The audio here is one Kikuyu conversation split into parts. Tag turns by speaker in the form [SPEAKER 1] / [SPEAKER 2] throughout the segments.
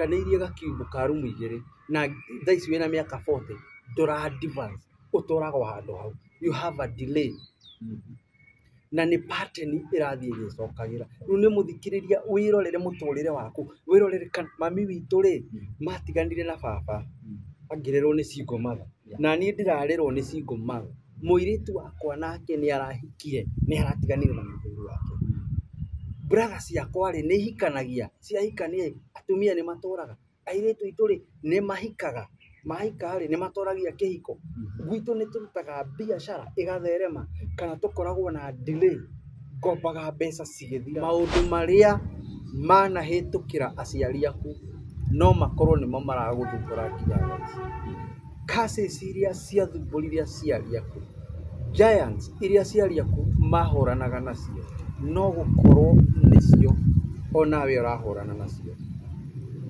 [SPEAKER 1] Ũrahikanĩirie gakiumbu ka rumu igĩrĩ na thaa ici wĩna mĩaka 40, ndũra advance, ũtũraga o handũ hau. You have a delay. Na nĩ pattern ĩrathiĩ ĩgĩcokagĩra. Rĩu nĩ mũthikĩrĩria wĩrorere mũtũrĩre waku, wĩrorere kana mami witũ rĩ, matiganire na baba angĩrerwo nĩ single mother. Na niĩ ndĩrarerwo nĩ single mother. Mũirĩtu wakwa nake nĩ arahikire, nĩ aratiganire na mũthuri wake. Brother ciakwa rĩ, nĩ ihikanagia, ciahikania atumia nĩ matũraga. Airĩtu aitũ rĩ, nĩ mahikaga, mahika rĩ, nĩ matũragia kĩhiko. Gwitũ nĩ tũrutaga biacara ĩgatherema kana tũkoragwo na delay, ngombaga mbeca cigĩthira. Maũndũ marĩa manahĩtũkĩra aciari aku no makorwo nĩmo maragũthumbũra nginya thaa ici. Curses iria ciathumbũrire aciari aku, giants iria aciari aku mahũranaga nacio, no gũkorwo nĩcio onawe ũrahũrana nacio.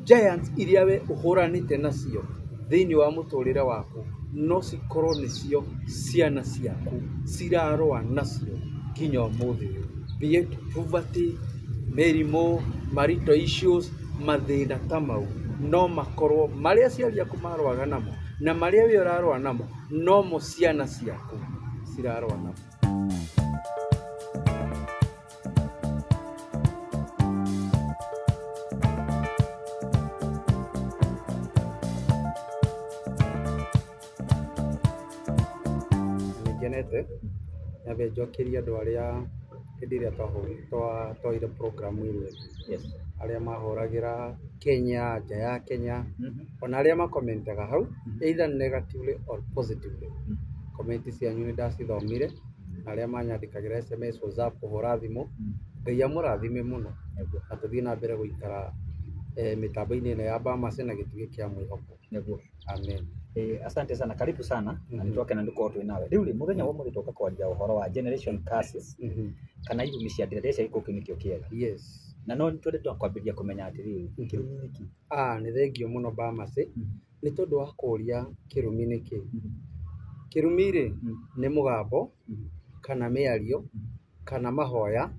[SPEAKER 1] Giants iria we ũhũranĩte nacio thĩinĩ wa mũtũrĩre waku no cikorwo nĩcio ciana ciaku cirarũa nacio nginya ũmũthĩ ũyũ. Be it poverty, mĩrimũ, marital issues, mathĩna ta mau no makorwo marĩa aciari aku marũaga namo na marĩa we ũrarũa namo nomo ciana ciaku cirarũa namo. Nĩ ngenete nyambe njokerie andũ arĩa hĩndĩ ĩrĩa twoire program ĩrĩa ĩngĩ, arĩa mahũragĩra Kenya, nja ya Kenya, ona arĩa makomentaga hau either negatively or positively. Comment cianyu nĩ ndacithomire, na arĩa manyandĩkagĩra SMS, WhatsApp, kũhũra thimũ, Ngai amũrathime mũno na tũthiĩ na mbere gũikara mĩtambo-inĩ ĩno ya Bamas na gĩtugĩ kĩa mwĩhoko.
[SPEAKER 2] Nĩguo.
[SPEAKER 1] Amen.
[SPEAKER 2] Asante sana, karibu sana na nĩtwakena nĩ gũkorwo twĩ nawe. Rĩu rĩ, mũthenya wa ũmũthĩ tũka kwaria ũhoro wa generation curses kana irumi cia ndĩreciria gĩkũ kĩu nĩkĩo kĩega.
[SPEAKER 1] Yes.
[SPEAKER 2] Na no twende kwambĩrĩria kũmenya atĩrĩrĩ, kĩrumi nĩ kĩ?
[SPEAKER 1] Nĩ thengio mũno Bamas nĩ tondũ wa kũũria kĩrumi nĩ kĩĩ. Kĩrumi rĩ, nĩ mũgambo kana mĩario kana mahoya,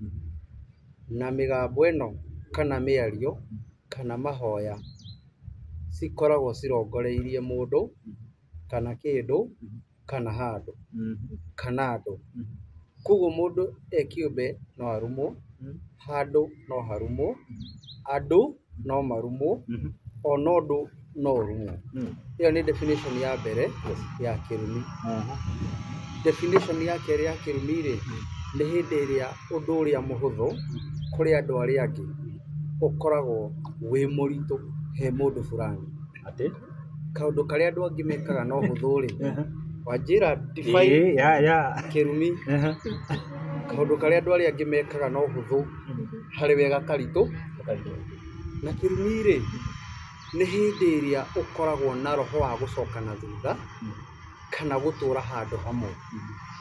[SPEAKER 1] na mĩgambo ĩno kana mĩario kana mahoya cikoragwo cirongoreirie mũndũ kana kĩndũ kana handũ kana andũ. Koguo mũndũ e kĩũmbe no arumwo, handũ no harumwo, andũ no marumwo, ona ũndũ no ũrumwo. Ĩyo nĩ definition ya mbere ya kĩrumi. Definition ya kerĩ ya kĩrumi rĩ, nĩ hĩndĩ ĩrĩa ũndũ ũrĩa mũhũthũ kũrĩ andũ arĩa angĩ ũkoragwo wĩ mũritũ he mũndũ fulani.
[SPEAKER 2] Atĩ?
[SPEAKER 1] Kaũndũ karĩa andũ angĩ mekaga na ũhũthũ rĩ, wanjĩra define
[SPEAKER 2] Ya.
[SPEAKER 1] kĩrumi, kaũndũ karĩa andũ arĩa angĩ mekaga na ũhũthũ harĩ we gakaritũ. Na kĩrumi rĩ, nĩ hĩndĩ ĩrĩa ũkoragwo na roho wa gũcoka na thutha kana gũtũra handũ hamwe,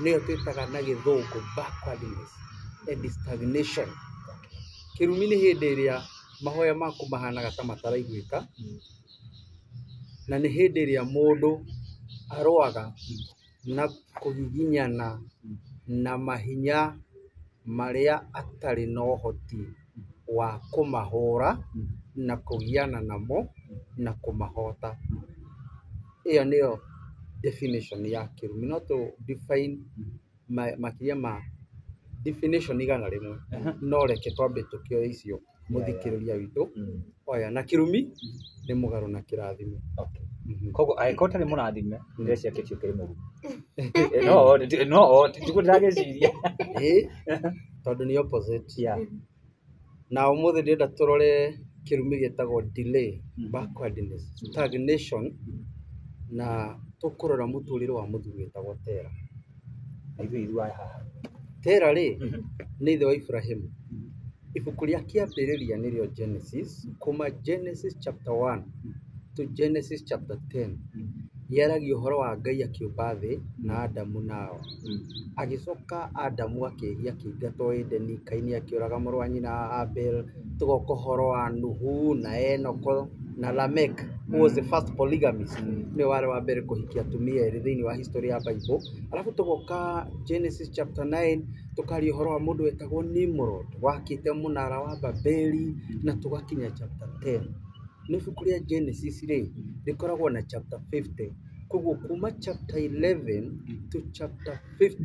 [SPEAKER 1] nĩyo twĩtaga na gĩthũngũ backwardness and stagnation. Kĩrumi nĩ hĩndĩ ĩrĩa mahoya maku mahanaga ta mataraiguĩka, na nĩ hĩndĩ ĩrĩa mũndũ arũaga na kũgiginyana na mahinya marĩa atarĩ na ũhoti wa kũmahũra na kũgiana namo na kũmahota. Ĩyo nĩyo definition ya kĩrumi. No tũ define makĩria ma definition 100, no reke twambe tũkĩoe icio mũthikĩrĩria witũ. Oya, na kĩrumi nĩ mũgarũ na kĩrathimo.
[SPEAKER 2] Koguo angĩkorwo ũtarĩ mũrathime, ndĩreciria kĩtio kĩrĩ mũru. No tiguo ndĩragĩciria.
[SPEAKER 1] Ĩĩ, tondũ nĩ opposite. Na ũmũthĩ ndĩrenda tũrore kĩrumi gĩtagwo delay, backwardness, stagnation, na tũkũrora mũtũrĩre wa mũthuri wĩtagwo Tera.
[SPEAKER 2] Na ithuĩ ithuĩ aya haha.
[SPEAKER 1] Tera rĩ, nĩ ithe wa Ibrahimu. Ibuku rĩa kĩambĩrĩria nĩrĩo Genesis, kuma Genesis chapter 1 to Genesis chapter 10. Yaragia ũhoro wa Ngai akĩũmba thĩ na Adamu na Hawa. Agĩcoka Adamu akĩhia akĩingatwo Edeni, Kaini akĩũraga mũrũ wa nyina Abel, tũgoka ũhoro wa Nuhu na Enoko na Lamek who was the first polygamist, nĩwe warĩ wa mbere kũhikia atumia erĩ thĩinĩ wa history ya Bible. Alafu tũgoka Genesis chapter 9 tũkaria ũhoro wa mũndũ wetagwo Nimrod wakĩte mũnara wa Babeli, na tũgakinya chapter 10. Nĩ ibuku rĩa Genesis rĩ, rĩkoragwo na chapter 50. Koguo kuma chapter 11 to chapter 50,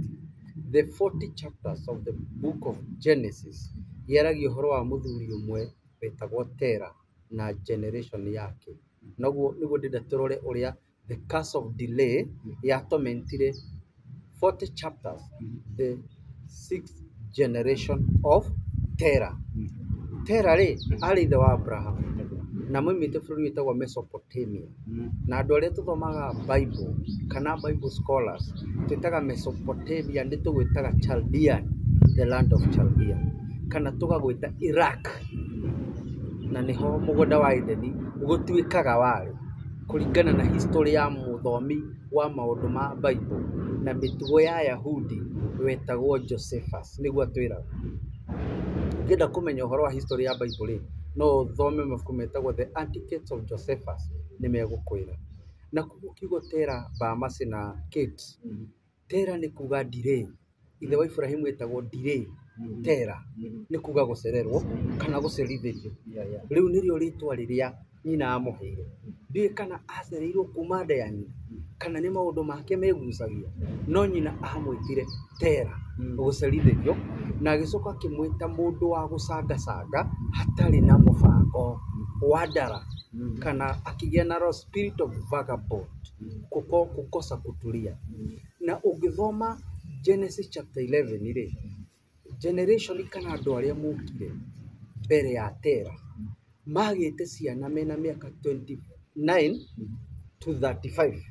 [SPEAKER 1] the 40 chapters of the book of Genesis, yaragia ũhoro wa mũthuri ũmwe wetagwo Tera na generation yake. Noguo nĩguo ndĩrenda tũrore ũrĩa the curse of delay yatomentire 40 chapters, the sixth generation of Tera. Tera rĩ, arĩ ithe wa Abraham na moimĩte bũrũri wĩtagwo Mesopotamia. Na andũ arĩa tũthomaga Bible kana Bible scholars twĩtaga Mesopotamia nĩ tũgwĩtaga Chaldean, the land of Chaldean, kana tũgagwĩta Iraq, na nĩho mũgũnda wa Edeni gũtuĩkaga warĩ kũringana na history ya mũthomi wa maũndũ ma Bible na mĩtugo ya Ayahudi wetagwo Josephus, nĩguo atwĩraga. Ũngĩenda kũmenya ũhoro wa history ya Bible rĩ, no ũthome mabuku metagwo The Antiquities of Josephus, nĩ megũkwĩra. Na koguo kiugo Tera, Bamasi na Kate, Tera nĩ kuga delay. Ithe wa Ibrahimu etagwo delay. Tera nĩ kuga gũcererwo kana gũcerithĩrio. Rĩu nĩrĩo rĩtwa rĩrĩa nyina amũheire. Ndiũĩ kana acereirwo kuma nda ya nyina kana nĩ maũndũ make megucagia, no nyina amwĩtire Tera, gũcerithĩrio, na agĩcoka akĩmwĩta mũndũ wa gũcangacanga hatarĩ na mũbango, wandara, kana akĩgĩa na spirit of vagabond, kukosa kutulia. Na ũngĩthoma Genesis chapter 11 rĩ, generation kana andũ arĩa mokire mbere ya Tera magĩte ciana mena mĩaka 29 to 35.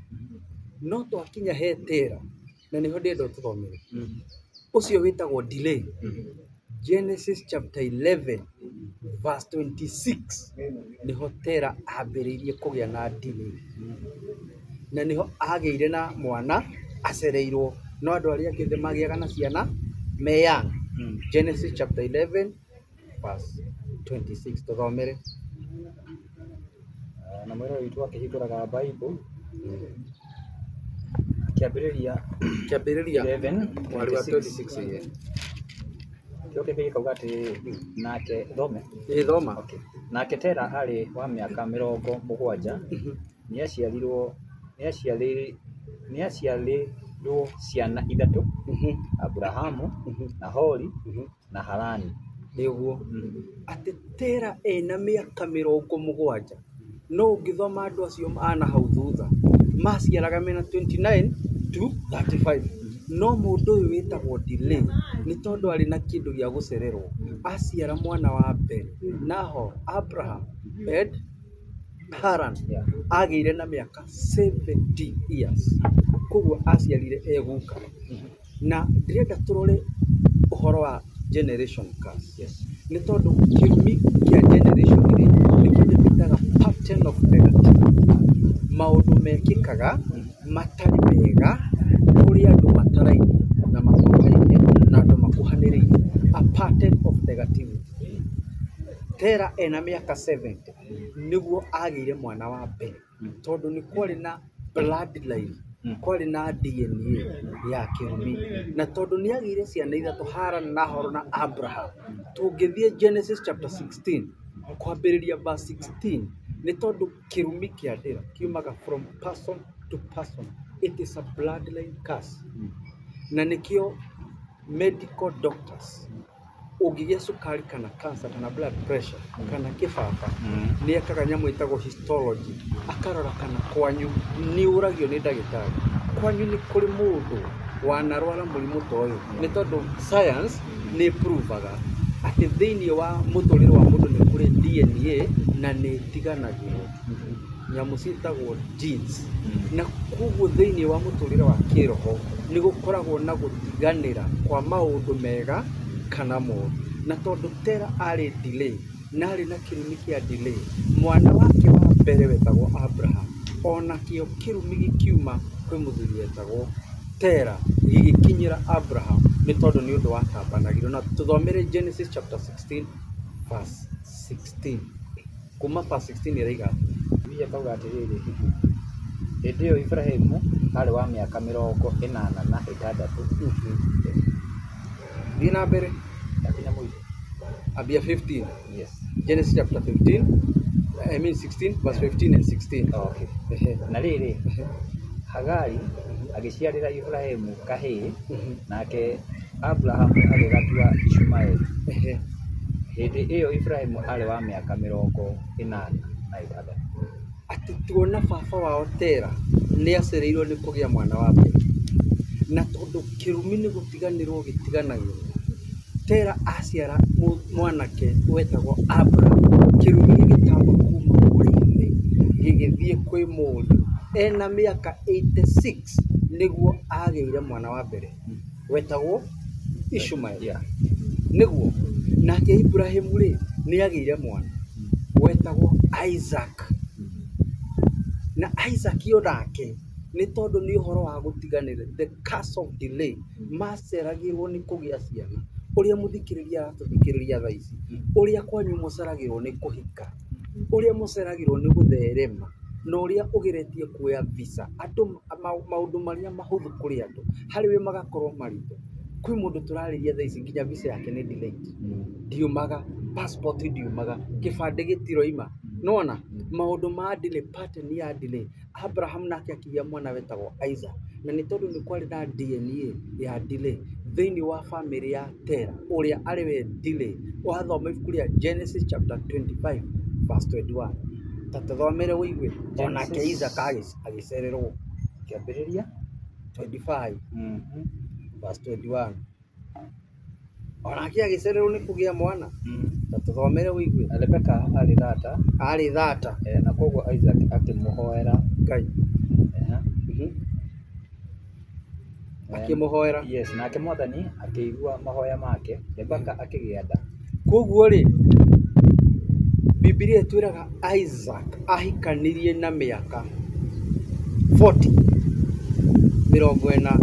[SPEAKER 1] No twakinya he Tera, na nĩho ndĩrenda ũtũthomere, ũcio wĩtagwo delay. Genesis chapter 11 verse 26 nĩho Tera ambĩrĩirie kũgĩa na delay, na nĩho agĩire na mwana acereirwo, no andũ arĩa angĩ othe magĩaga na ciana me young. Genesis chapter 11 verse 26 tũthomere.
[SPEAKER 2] Na mwĩrore witũ akĩhingũraga Bible kĩambĩrĩria
[SPEAKER 1] Kĩambĩrĩria
[SPEAKER 2] 11
[SPEAKER 1] mweri wa 26 ĩĩ.
[SPEAKER 2] Kĩo kĩngĩ gĩkauga atĩrĩrĩ, nake thome.
[SPEAKER 1] Ĩĩ, thoma.
[SPEAKER 2] Okay. Nake Tera arĩ wa mĩaka 70 nĩaciarĩirwo ciana ithatũ, Aburahamu, Nahori na Harani.
[SPEAKER 1] Nĩguo atĩ Tera ena mĩaka 70, no ũngĩthoma andũ acio ana hau thutha maciaraga mena 29 to 35, no mũndũ ũyũ wĩtagwo delay nĩ tondũ arĩ na kĩndũ gĩa gũcererwo, aciara mwana wa mbere Nahor, Abraham and Haran, agĩire na mĩaka 70 years, koguo aciarire eguka. Na ndĩrenda tũrore ũhoro wa generation curse.
[SPEAKER 2] Yes.
[SPEAKER 1] Nĩ tondũ kĩrumi kĩa generation rĩ, nĩ kĩndũ twĩtaga pattern of negativity, maũndũ mekĩkaga matarĩ mega kũrĩ andũ matarainie na makuhainie na andũ makuhanĩrĩirie, a pattern of negativity. Tera ena mĩaka 70 nĩguo agĩire mwana wa mbere, tondũ nĩ kwarĩ na bloodline, kwarĩ na DNA ya kĩrumi, na tondũ nĩ agĩire ciana ithatũ Haran, Nahor na Abraham. Tũngĩthiĩ Genesis chapter 16 kwambĩrĩria verse 16, nĩ tondũ kĩrumi kĩa ndĩra kiumaga from person to person, it is a bloodline curse. Na nĩkĩo medical doctors, ũngĩgĩa cukari kana cancer kana blood pressure kana kĩbaba, nĩ ekaga nyamũ ĩtagwo histology, akarora kana kwanyu nĩ ũragio nĩ ndagĩtarĩ, kwanyu nĩ kũrĩ mũndũ wanarwara mũrimũ ta ũyũ, nĩ tondũ science nĩ ĩprovaga atĩ thĩinĩ wa mũtũrĩre wa mũndũ nĩ kũrĩ DNA na nĩ ĩtiganagĩrwo nyamũ ciĩtagwo genes, na koguo thĩinĩ wa mũtũrĩre wa kĩroho nĩ gũkoragwo na gũtiganĩra kwa maũndũ mega kana moru. Na tondũ Tera arĩ delay na arĩ na kĩrumi kĩa delay, mwana wake wa mbere wetagwo Abraham, ona kĩo kĩrumi gĩkiuma kwĩ mũthuri wetagwo Tera gĩgĩkinyĩra Abraham, nĩ tondũ nĩ ũndũ watambanagĩrio. Na tũthomere Genesis chapter 16 verse 16, kuma verse 16 ĩraiga atĩa?
[SPEAKER 2] Bibilia ĩkauga atĩrĩrĩ, hĩndĩ ĩyo Ibrahimu arĩ wa mĩaka 86.
[SPEAKER 1] Thiĩ na mbere.
[SPEAKER 2] Ndakinya mũico.
[SPEAKER 1] Ambia 15.
[SPEAKER 2] Yes.
[SPEAKER 1] Genesis chapter 15 I mean 16 verse 15 and 16.
[SPEAKER 2] Okay.
[SPEAKER 1] Ehe.
[SPEAKER 2] Na rĩrĩ, Hagari agĩciarĩra Ibrahimu kahĩĩ, nake Abrahamu agĩgatua Ishumaeli.
[SPEAKER 1] Ehe.
[SPEAKER 2] Hĩndĩ ĩyo Ibrahimu aarĩ wa mĩaka 86.
[SPEAKER 1] Atĩ tuona baba wao Tera nĩ acereirwo nĩ kũgĩa mwana wa mbere, na tondũ kĩrumi nĩ gũtiganĩrwo gĩtiganagĩrwo, Tera aciara mwanake wetagwo Abraham, kĩrumi gĩgĩtamba kuma kũrĩ ithe gĩgĩthiĩ kwĩ mũriũ. Ena mĩaka 86 nĩguo agĩire mwana wa mbere wetagwo Ishumael.
[SPEAKER 2] Yeah.
[SPEAKER 1] Nĩguo nake Ibrahimu rĩ nĩ agĩire mwana wetagwo Isaac. Na Isaac onake nĩ tondũ nĩ ũhoro wa gũtiganĩra, the curse of delay, maceragĩrwo nĩ kũgĩa ciana. Ũrĩa mũthikĩrĩria aratũthikĩrĩria thaa ici, ũrĩa kwanyu mũceragĩrwo nĩ kũhika, ũrĩa mũceragĩrwo nĩ gũtherema, na ũrĩa ũgeretie kuoya visa, andũ maũndũ marĩa mahũthũ kũrĩ andũ harĩ we magakorwo maritũ. Kwĩ mũndũ tũrarĩria thaa ici nginya visa yake nĩ delayed, ndiumaga, passport ndiumaga, kĩbandĩ gĩtiroima. Nĩwona maũndũ ma delay, pattern ya delay. Abraham nake akĩgĩa mwana wetagwo Isaac, na nĩ tondũ nĩ kwarĩ na DNA ya delay thĩinĩ wa famĩlĩ ya Tera, ũrĩa arĩ we delay. Wathoma ibuku rĩa Genesis chapter 25 verse 21, ta tũthomere ũigue. Onake Isaac agĩcererwo.
[SPEAKER 2] Kĩambĩrĩria
[SPEAKER 1] 25 verse 21, onake agĩcererwo nĩ kũgĩa mwana. Ta tũthomere ũigue.
[SPEAKER 2] Rebeka aarĩ thata,
[SPEAKER 1] Arĩ thata.
[SPEAKER 2] Na koguo Isaac akĩmũhoera
[SPEAKER 1] Ngai.
[SPEAKER 2] Ehe.
[SPEAKER 1] Akĩmũhoera.
[SPEAKER 2] Yes, nake Mwathani akĩigua mahoya make, Rebeka akĩgĩa nda.
[SPEAKER 1] Koguo rĩ, Bibilia ĩtwĩraga Isaac ahikanirie na mĩaka 40, 40,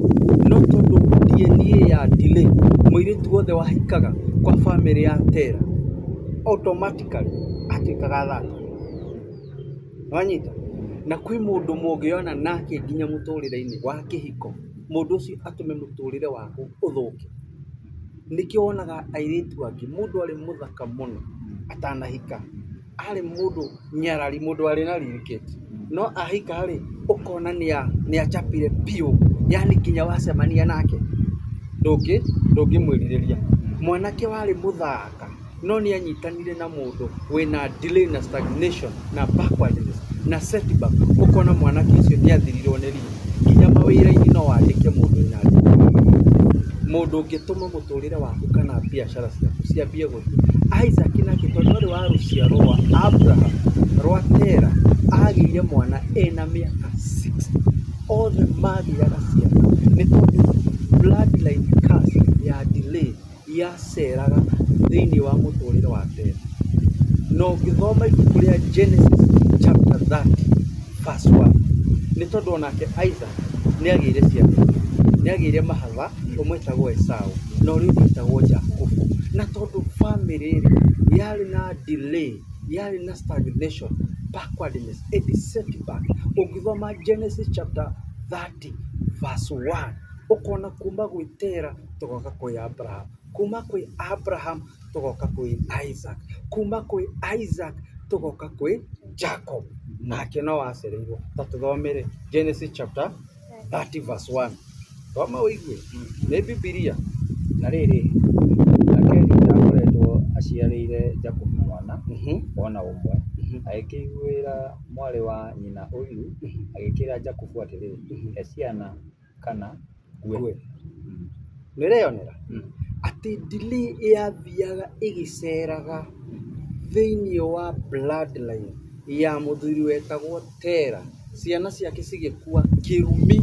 [SPEAKER 1] no tondũ DNA ya delay, mũirĩtu wothe wahikaga kwa famĩlĩ ya Tera automatically atuĩkaga thata. Wanyita? Na kwĩ mũndũ mũngĩona nake nginya mũtũrĩre-inĩ wa kĩhiko, mũndũ ũcio atũme mũtũrĩre waku ũthũke. Nĩkĩo wonaga airĩtu angĩ, mũndũ arĩ mũthaka mũno atanahika, arĩ mũndũ nyarari, mũndũ arĩ na ririkĩti, no ahika rĩ, ũkona nĩ achapire biũ, yani nginya wacemania nake ndũngĩmwĩrirĩria. Mwanake warĩ mũthaka no nĩ anyitanire na mũndũ wĩna delay na stagnation na backwardness na setback, ũkona mwanake ũcio nĩ athirirwo nĩ riri. Nginya mawĩra-inĩ no wandĩke mũndũ wĩna delay, mũndũ ũngĩtũma mũtũrĩre waku kana biacara ciaku ciambie gũthiĩ. Isaac nake tondũ arĩ wa rũciaro rwa Abraham rwa Tera, agĩire mwana ena mĩaka 60. Othe magĩaga ciana nĩ tondũ bloodline curse ya delay yaceraga thĩinĩ wa mũtũrĩre wa Tera. Na ũngĩthoma ibuku rĩa Genesis chapter 30 verse 1, nĩ tondũ onake Isaac nĩ agĩire ciana, nĩ agĩire mahatha, ũmwe etagwo Esau na ũrĩa ũngĩ etagwo Jakubu. Na tondũ famĩlĩ rĩ yarĩ na delay, yarĩ na stagnation, backwardness and setback, ũngĩthoma Genesis chapter 30 verse 1, ũkona kuma gwĩ Tera tũgoka kwĩ Abraham, kuma kwĩ Abraham tũgoka kwĩ Isaac, kuma kwĩ Isaac tũgoka kwĩ Jacob, nake no acereirwo. Ta tũthomere Genesis chapter 30 verse 1, thoma ũigue, nĩ Bibilia.
[SPEAKER 2] Na rĩrĩ, Rakeli ndaakoretwo aciarĩire Jakubu mwana ona ũmwe, agĩkĩiguĩra mwarĩ wa nyina ũiru, agĩkĩĩra Jakubu atĩrĩ, "He ciana kana ngue."
[SPEAKER 1] Ngue. Nĩũreyonera atĩ delay yathiaga ĩgĩceraga thĩinĩ wa bloodline ya mũthuri wetagwo Tera, ciana ciake cigĩkua kĩrumi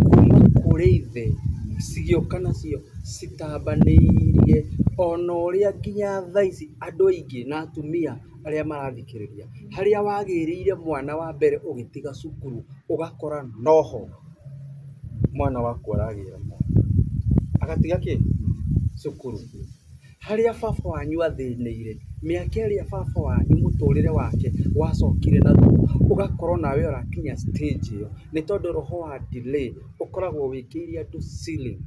[SPEAKER 1] kuma kũrĩ ithe, cigĩũka nacio citambanĩirie ona ũrĩa nginya thaa ici andũ aingĩ na atumia arĩa marathikĩrĩria, harĩa wagĩrĩire mwana wa mbere ũgĩtiga cukuru, ũgakora noho mwana waku aragĩra mwana agatiga kĩ cukuru, harĩa baba wanyu athĩnĩire mĩaka ĩrĩa baba wanyu mũtũrĩre wake wacokire na thutha, ũgakorwo nawe ũrakinya stage ĩyo, nĩ tondũ roho wa delay ũkoragwo wĩkĩire andũ ceiling,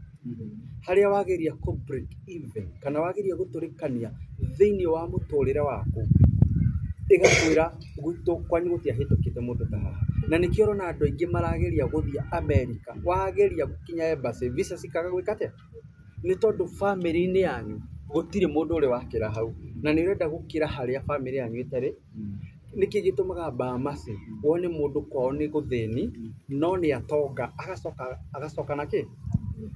[SPEAKER 1] harĩa wageria kũ break even kana wageria gũtũrĩkania thĩinĩ wa mũtũrĩre waku, Ĩgakwĩra gwitũ kwanyu gũtiahĩtũkĩte mũndũ ta haha. Na nĩkĩo ũrona andũ aingĩ marageria gũthiĩ America, wageria gũkinya embassy, visa cikaga gwĩka atĩa? Nĩ tondũ bamĩrĩ-inĩ yanyu gũtirĩ mũndũ ũrĩ wakĩra hau, na nĩ ũrenda gũkĩra harĩa bamĩrĩ yanyu ĩtarĩ. Nĩkĩ gĩtũmaga Bahamasi wone mũndũ kwao nĩ gũthĩni no nĩ atonga agacoka na kĩ?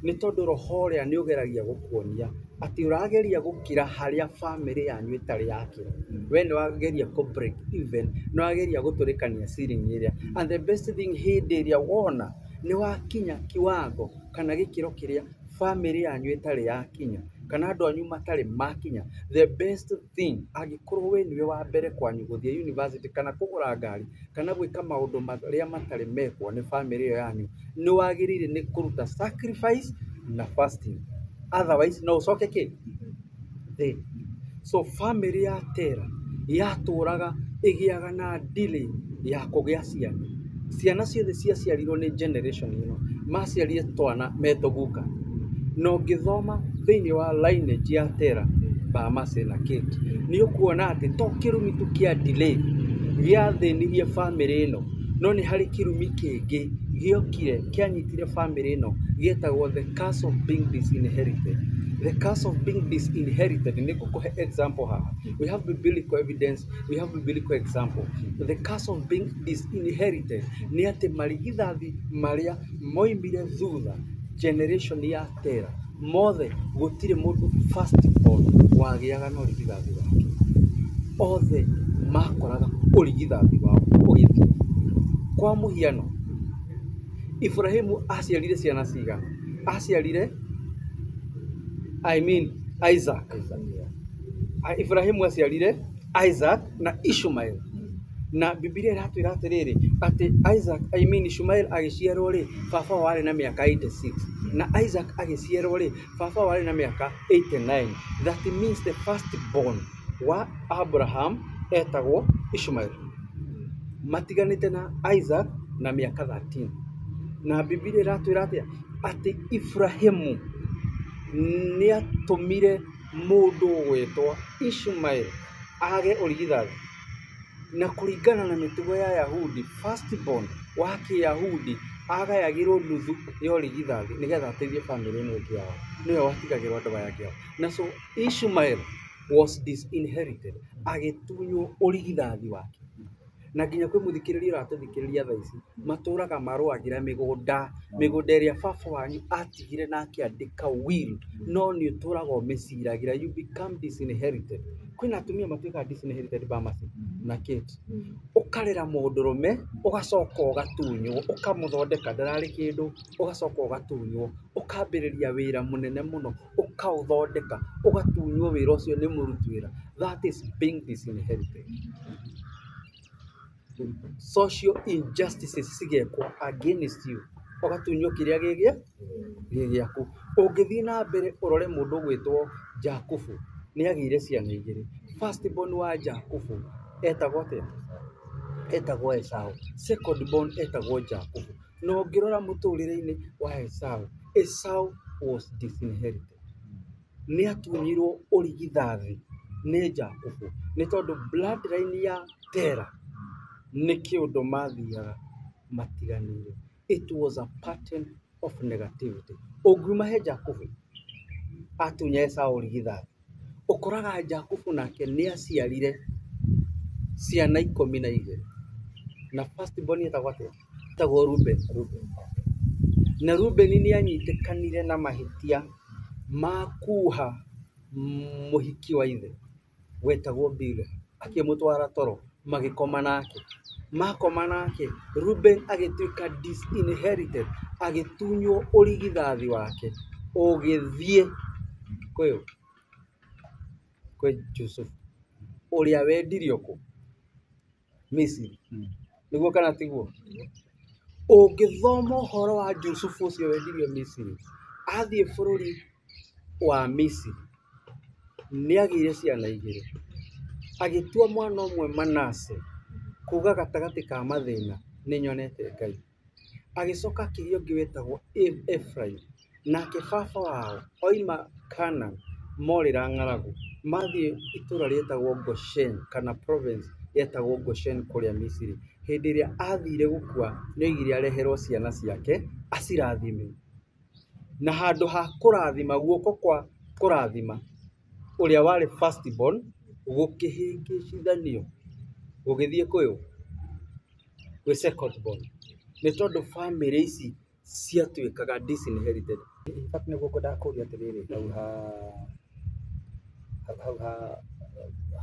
[SPEAKER 1] Nĩ tondũ roho ũrĩa nĩ ũgeragia gũkuonia atĩ ũrageria gũkĩra harĩa bamĩrĩ yanyu ĩtarĩ yakĩra. We nĩ wageria kũ break even, nĩ wageria gũtũrĩkania ceiling ĩrĩa. And the best thing hĩndĩ ĩrĩa wona nĩ wakinya kiwango kana gĩkĩro kĩrĩa bamĩrĩ yanyu ĩtarĩ yakinya kana andũ anyu matarĩ makinya, the best thing angĩkorwo we nĩwe wa mbere kwanyu gũthiĩ university kana kũgũra ngari kana gwĩka maũndũ marĩa matarĩ mekwo nĩ bamĩrĩ ĩyo yanyu, nĩ wagĩrĩire nĩ kũruta sacrifice na fasting, otherwise no ũcoke kĩ thĩ. So bamĩrĩ ya Tera yatũraga ĩgĩaga na delay ya kũgĩa ciana. Ciana ciothe ciaciarirwo nĩ generation ĩno maciarire twana metũguka. Na ũngĩthoma thĩinĩ wa lineage ya Tera, Bahamasi na Kate, nĩ ũkuona atĩ to kĩrumi tu kĩa delay gĩathĩnirie bamĩrĩ ĩno, no nĩ harĩ kĩrumi kĩngĩ gĩokire kĩanyitire bamĩrĩ ĩno gĩetagwo the curse of being disinherited. The curse of being disinherited, nĩ ngũkũhe example haha. We have biblical evidence, we have biblical example. The curse of being disinherited nĩ atĩ marigithathi marĩa moimire thutha generation ya Tera mothe gũtirĩ mũndũ first born wagĩaga na ũrigithathi wake. Othe makoraga ũrigithathi wao ũgĩthira. Kwa mũhiano, Ibrahimu aciarire ciana cigana? Aciarire I mean Isaac. Ibrahimu aciarire Isaac na Ishmael. Na Bibilia ĩratwĩra atĩrĩrĩ atĩ Isaac, I mean Ishmael agĩciarwo rĩ, baba wao arĩ na mĩaka 86 na Isaac agĩciarwo rĩ, baba wao arĩ na mĩaka 89. That means the first born wa Abraham etagwo Ishmael. Matiganĩte na Isaac na mĩaka 13. Na Bibilia ĩratwĩra atĩa? Atĩ Ibrahimu nĩatũmire mũndũ ũgwĩtwo Ishmael age ũrigithathi. Na kũringana na mĩtugo ya Yahudi, first born wa Kĩyahudi agayagĩrwo nuthu ya ũrigithathi nĩgetha ateithie bamĩrĩ ĩno ĩngĩ yao. Nĩwe watigagĩrwo andũ aya angĩ ao. Na so Ishmael was disinherited, agĩtunywo ũrigithathi wake. Na nginya kwĩ mũthikĩrĩria ũratũthikĩrĩria thaa ici, matũraga marũagĩra mĩgũnda, mĩgũnda ĩrĩa baba wanyu atigire na akĩandĩka will, no nĩ ũtũraga ũmĩciragĩra, you become disinherited. Kwĩna atumia matuĩkaga disinherited Bahamasi na Kate. Ũkarera mũndũrũme, ũgacoka ũgatunywo, ũkamũthondeka ndararĩ kĩndũ, ũgacoka ũgatunywo, ũkambĩrĩria wĩra mũnene mũno, ũkaũthondeka, ũgatunywo wĩra ũcio nĩ mũruti wĩra. That is being disinherited. Social injustices cigekwo against you, ũgatunywo kĩrĩa gĩ gĩaku. Ũngĩthiĩ na mbere ũrore mũndũ ũgwĩtwo Jakubu, nĩ agĩire ciana igĩrĩ. First born wa Jakubu etagwo atĩa? Etagwo Esau. Second born etagwo Jakubu. Na ũngĩrora mũtũrĩre-inĩ wa Esau, Esau was disinherited. Nĩ atunyirwo ũrigithathi nĩ Jakubu nĩ tondũ bloodline ya Tera nĩ kĩũndũ mathiaga matiganĩire. It was a pattern of negativity. Ũngiuma he Jakubu atunya Esau ũrigithathi, ũkoraga Jakubu nake nĩ aciarire ciana 12 na first born etagwo atĩa? Etagwo Reuben. Na Reuben nĩ anyitĩkanire na mahĩtia ma kuha mũhiki wa ithe wetagwo Bilha, akĩmũtwara toro magĩkoma nake. Makoma nake, Reuben agĩtuĩka disinherited, agĩtunywo ũrigithathi wake ũgĩthiĩ kwĩ kwĩ Joseph ũrĩa wendirio kũ? Misiri. Nĩguo kana tiguo? Ũngĩthoma ũhoro wa Jusufu ũcio wendirio Misiri, athiĩ bũrũri wa Misiri nĩ agĩire ciana igĩrĩ. Agĩtua mwana ũmwe Manase, kuga gatagatĩ ka mathĩna nĩ nyonete Ngai. Agĩcoka akĩgĩa ũngĩ wetagwo Ephraim. Nake baba wao oima Canaan morĩra ng'aragu, mathiĩ itũra rĩetagwo Goshen kana province yetagwo Goshen kũrĩa Misiri. Hĩndĩ ĩrĩa athire gũkua nĩ oigire areherwo ciana ciake acirathime. Na handũ ha kũrathima guoko kwa kũrathima ũrĩa warĩ first born gũkĩhĩngĩcithanio gũgĩthiĩ kwĩ gwĩ second born, nĩ tondũ bamĩrĩ ici ciatuĩkaga disinherited.
[SPEAKER 2] In fact nĩguo ngwendaga kũria atĩrĩrĩ hau ha hau ha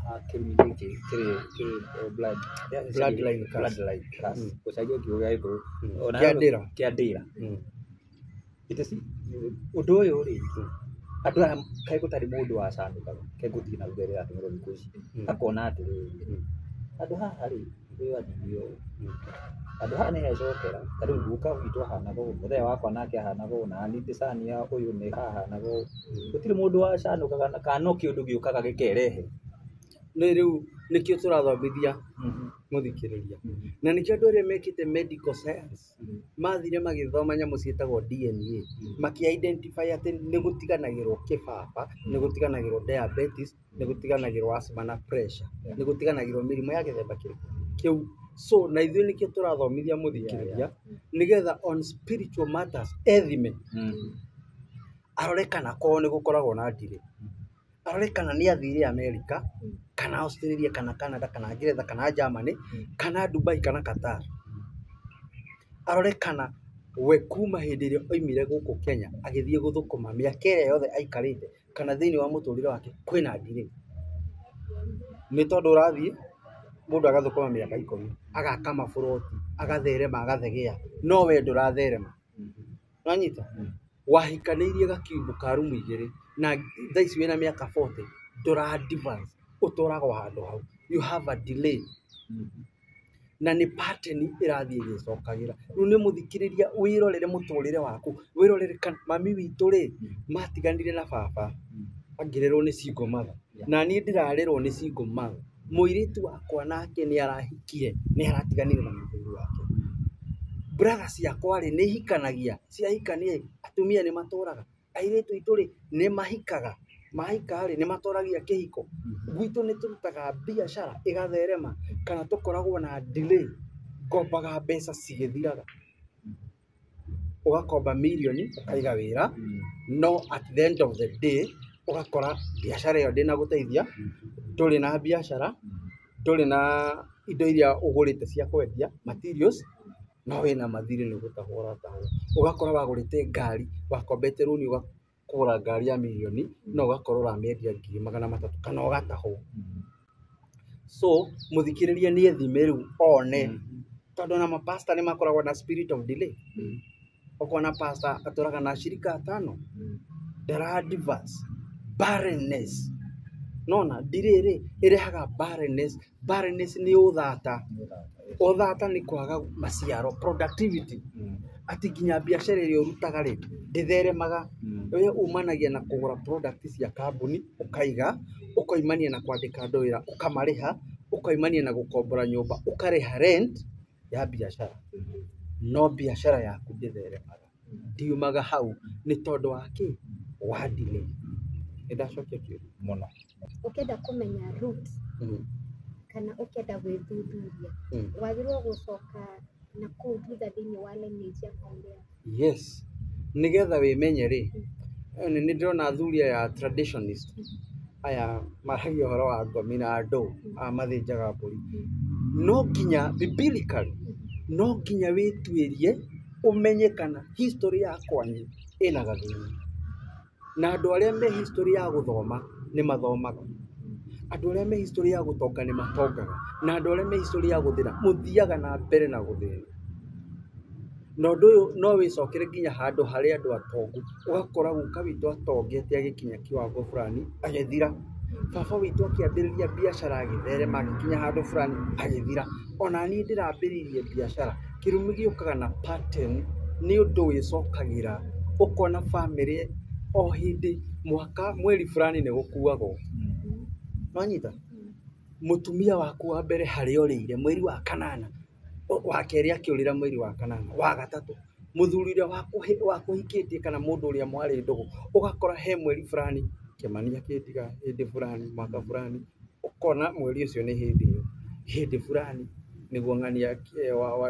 [SPEAKER 2] ha kĩrumi gĩkĩ kĩrĩ kĩrĩ blood
[SPEAKER 1] Bloodline curse.
[SPEAKER 2] Bloodline curse. Gũcenjia kiugo gĩa Gĩkũyũ. Ona
[SPEAKER 1] Kĩa ndĩra.
[SPEAKER 2] Kĩa ndĩra. It is ũndũ ũyũ rĩ, andũ aya kaĩ gũtarĩ mũndũ wacanũkaga kaĩ gũthiĩ na mbere atũmĩrwo thikũ ici akona atĩrĩrĩ, handũ haha rĩ, ũyũ athire ũũ, handũ haha nĩhecokera, ta rĩu guka witũ ahanaga ũũ, mũthee wakwa nake ahanaga ũũ, na niĩ ndĩcania ũyũ nĩ hahanaga ũũ. Gũtirĩ mũndũ wacanũkaga kana no kĩũndũ gĩũkaga gĩkerehe.
[SPEAKER 1] Nĩ rĩu nĩkĩo tũrathomithia mũthikĩrĩria, na nĩkĩo andũ arĩa mekĩte medical science mathire magĩthoma nyamũ ciĩtagwo DNA, makĩ identify atĩ nĩ gũtiganagĩrwo kĩbaba, nĩ gũtiganagĩrwo diabetes, nĩ gũtiganagĩrwo asthma na pressure, nĩ gũtiganagĩrwo mĩrimũ ya gĩthemba kĩrĩkũ kĩu. So na ithuĩ nĩkĩo tũrathomithia mũthikĩrĩria nĩgetha on spiritual matters ethime, arore kana kwao nĩ gũkoragwo na ndirĩ, arore kana nĩ athire America kana Australia kana Canada kana Ngeretha kana Germany kana Dubai kana Qatar, arore kana we kuma hĩndĩ ĩrĩa oimire gũkũ Kenya agĩthiĩ gũthũkũma mĩaka ĩrĩa yothe aikarĩte kana thĩinĩ wa mũtũrĩre wake kwĩna ndirĩ. Nĩ tondũ ũrathiĩ mũndũ agathũkũma mĩaka 10 agaka maburoti agatherema agathegea, no we ndũratherema. Nĩwanyita? Wahikanĩirie gakiumbu ka rumu 2 na thaa ici wĩna mĩaka 40 ndũra advance, ũtũraga o handũ hau, you have a delay. Na nĩ pattern ĩrathiĩ ĩgĩcokagĩra. Rĩu nĩ mũthikĩrĩria wĩrorere mũtũrĩre waku, wĩrorere kana mami witũ rĩ matiganire na baba angĩrerwo nĩ single mother, na niĩ ndĩrarerwo nĩ single mother. Mũirĩtu wakwa nake nĩ arahikire, nĩ aratiganire na mũthuri wake. Brother ciakwa rĩ nĩ ihikanagia, ciahikania atumia nĩ matũraga, airĩtu aitũ rĩ nĩ mahikaga, mahika rĩ nĩ matũragia kĩhiko. Gwitũ nĩ tũrutaga biacara ĩgatherema kana tũkoragwo na delay, ngombaga mbeca cigĩthiraga, ũgakomba mirioni ũkaiga wĩra, no at the end of the day ũgakora biacara ĩyo ndĩnagũteithia, ndũrĩ na biacara, ndũrĩ na indo iria ũgũrĩte cia kwendia materials, no wĩna mathirĩ nĩ gũtahwo ũratahwo. Ũgakora wagũrĩte ngari, wakombete rũni ũgakũra ngari ya mirioni, no ũgakorwo ũramĩendia 300,000 kana ũgatahwo. So mũthikĩrĩria nĩ ethime rĩu one, tondũ ona mapasta nĩ makoragwo na spirit of delay. Ũkona pastor atũraga na ashirika 5, ndara advance, barrenness. Nona delay rĩ ĩrehaga barrenness. Barrenness nĩ ũthata. Ũthata nĩ kwaga maciaro, productivity. Atĩ nginya biacara ĩrĩa ũrutaga rĩ ndĩtheremaga. We umanagia na kũgũra product cia kambuni ũkaiga, ũkoimania na kwandĩka andũ wĩra ũkamarĩha, ũkoimania na gũkombora nyũmba ũkarĩha rent ya biacara, no biacara yaku ndĩtheremaga, ndiumaga hau nĩ tondũ wa kĩ? Wa delay. Nĩ ndacokia kĩũria
[SPEAKER 2] mũno.
[SPEAKER 3] Ũkĩenda kũmenya root kana ũkĩenda gwĩthuthuria, wagĩrĩirwo gũcoka na kũu thutha thĩinĩ wa lineage ya family yaku.
[SPEAKER 1] Yes, nĩgetha wĩmenye rĩ, nĩ ndĩrona athuri aya traditionist aya maragia ũhoro wa ngomi na andũ aya mathĩnjaga mbũri, no nginya biblically, no nginya wĩtuĩrie ũmenye kana history ya kwanyu ĩna gathĩna. Na andũ arĩa me history ya gũthoma nĩ mathomaga, andũ arĩa me history ya gũtonga nĩ matongaga, na andũ arĩa me history ya gũthĩna mũthiaga na mbere na gũthĩna. Na ũndũ ũyũ no wĩcokere nginya handũ harĩa andũ atongu, ũgakora guka witũ atongete agĩkinya kiwango fulani agĩthira, baba witũ akĩambĩrĩria biacara agĩtherema agĩkinya handũ fulani agĩthira. Ona niĩ ndĩrambĩrĩirie biacara, kĩrumi gĩũkaga na pattern, nĩ ũndũ wĩcokagĩra, ũkona bamĩrĩ o hĩndĩ mwaka mweri fulani nĩ gũkuagwo. Nĩwanyita? Mũtumia waku wa mbere harĩa ũrĩire mweri wa kanana, wa kerĩ akĩũrĩra mweri wa kanana, wa gatatũ mũthuri ũrĩa wakũhikĩtie kana mũndũ ũrĩa mwarĩ ndũgũ, ũgakora he mweri fulani Kĩmani akĩndiga hĩndĩ fulani mwaka fulani, ũkona mweri ũcio nĩ hĩndĩ ĩyo. Hĩndĩ fulani nĩguo ng'ania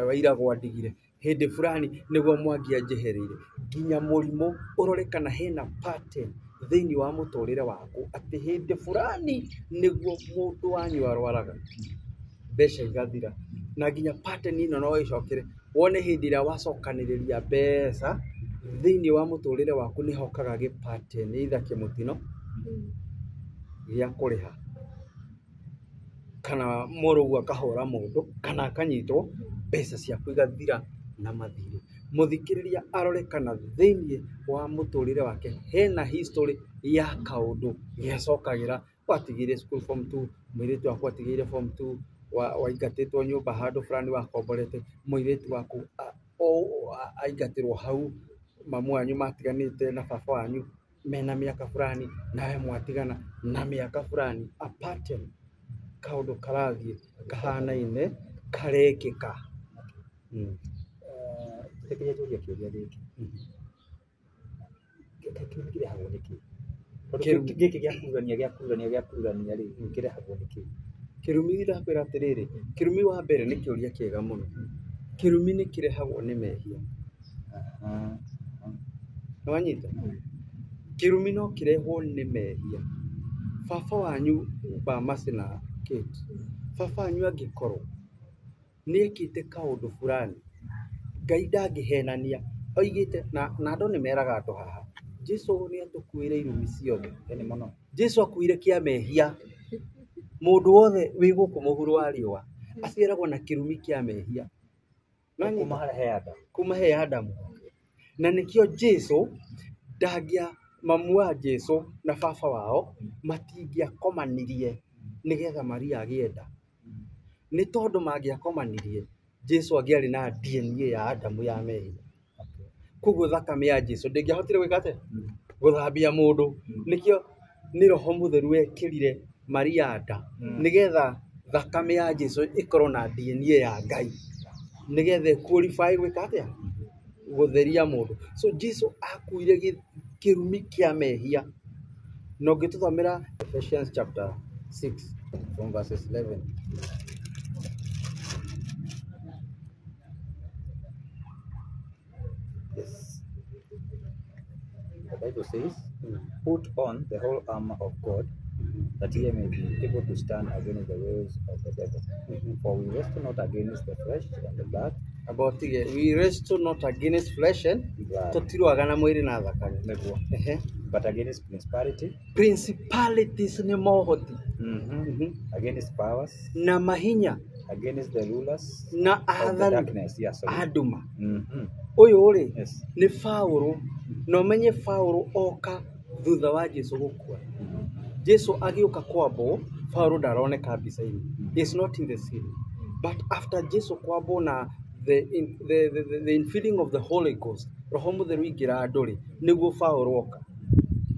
[SPEAKER 1] Wairagũ andigire, hĩndĩ fulani nĩguo Mwangi anjehereire. Nginya mũrimũ ũrore kana hena pattern thĩinĩ wa mũtũrĩre waku atĩ hĩndĩ fulani nĩguo mũndũ wanyu arwaraga, mbeca igathira. Na nginya pattern ĩno no ĩcokere wone hĩndĩ ĩrĩa wacokanĩrĩria mbeca thĩinĩ wa mũtũrĩre waku nĩ hokaga gĩ pattern either kĩmũtino gĩa kũrĩha kana mũrũgu akahũra mũndũ kana akanyitwo, mbeca ciaku igathira na mathirĩ. Mũthikĩrĩria arore kana thĩinĩ wa mũtũrĩre wake hena history ya kaũndũ gecokagĩra. Watigire school form 2, mũirĩtu waku atigire form 2, waingatĩtwo nyũmba handũ fulani wakomborete, mũirĩtu waku aingatĩrwo hau, mamu wanyu matiganĩte na baba wanyu mena mĩaka fulani, nawe mwatigana na mĩaka fulani. A pattern, kaũndũ karathiĩ kahanaine karekĩka.
[SPEAKER 2] Reke njũrie kĩũria gĩkĩ. Kĩrumi kĩrehagwo nĩkĩ? Tondũ gĩkĩ gĩa kururania gĩa kururania gĩa kururania rĩ, kĩrehagwo nĩkĩ?
[SPEAKER 1] Kĩrumi ndakwĩra atĩrĩrĩ, kĩrumi wa mbere nĩ kĩũria kĩega mũno. Kĩrumi nĩ kĩrehagwo nĩ mehia. Nĩwanyita? Kĩrumi no kĩrehwo nĩ mehia. Baba wanyu ba Mercy na Kate, baba wanyu angĩkorwo nĩekĩte kaũndũ fulani, Ngai ndangĩhenania, oigĩte na andũ nĩ meraga andũ haha, Jesu nĩ atũkuĩre irumi ciothe.
[SPEAKER 2] Ĩni mũno.
[SPEAKER 1] Jesu akuire kĩa mehia. Mũndũ wothe wĩ gũkũ mũhuro wa riũa aciaragwo na kĩrumi kĩa mehia.
[SPEAKER 2] Kuma harĩa he Adamu.
[SPEAKER 1] Kuma he Adamu. Na nĩkĩo Jesu ndangĩa mamu wa Jesu na baba wao matingĩakomanirie nĩgetha Maria agĩe nda. Nĩ tondũ mangĩakomanirie Jesu angĩarĩ na DNA ya Adamu ya mehia. Koguo thakame ya Jesu ndĩngĩahotire gwĩka atĩa? Gũthambia mũndũ. Nĩkĩo nĩ Roho Mũtheru wekĩrire Maria nda nĩgetha thakame ya Jesu ĩkorwo na DNA ya Ngai nĩgetha ĩqualify gwĩka atĩa? Gũtheria mũndũ. So Jesu akuire kĩrumi kĩa mehia. Na ũngĩtũthomera Ephesians chapter 6 from verses 11.
[SPEAKER 2] Yes. The Bible says, put on the whole armor of God, that ye may be able to stand against the wiles of the devil. For we wrestle not against the flesh and the blood.
[SPEAKER 1] About we wrestle not against flesh and
[SPEAKER 2] blood.
[SPEAKER 1] Tũtirũaga na mwĩrĩ na thakame.
[SPEAKER 2] Nĩguo. But against principality.
[SPEAKER 1] Principalities nĩ mohoti.
[SPEAKER 2] Against powers.
[SPEAKER 1] Na mahinya.
[SPEAKER 2] Against the rulers.
[SPEAKER 1] Na
[SPEAKER 2] of the darkness. Yeah, sorry.
[SPEAKER 1] Anduma. Ũyũ rĩ nĩ Paũlũ. Na ũmenye Paũlũ oka thutha wa Jesu gũkua. Jesu agĩũka kwambwo, Paũlũ ndaroneka mbica-inĩ. He is not in the scene. But after Jesu kwambwo na the infilling of the Holy Ghost, Roho Mũtheru ingĩra andũ rĩ, nĩguo Paũlũ oka.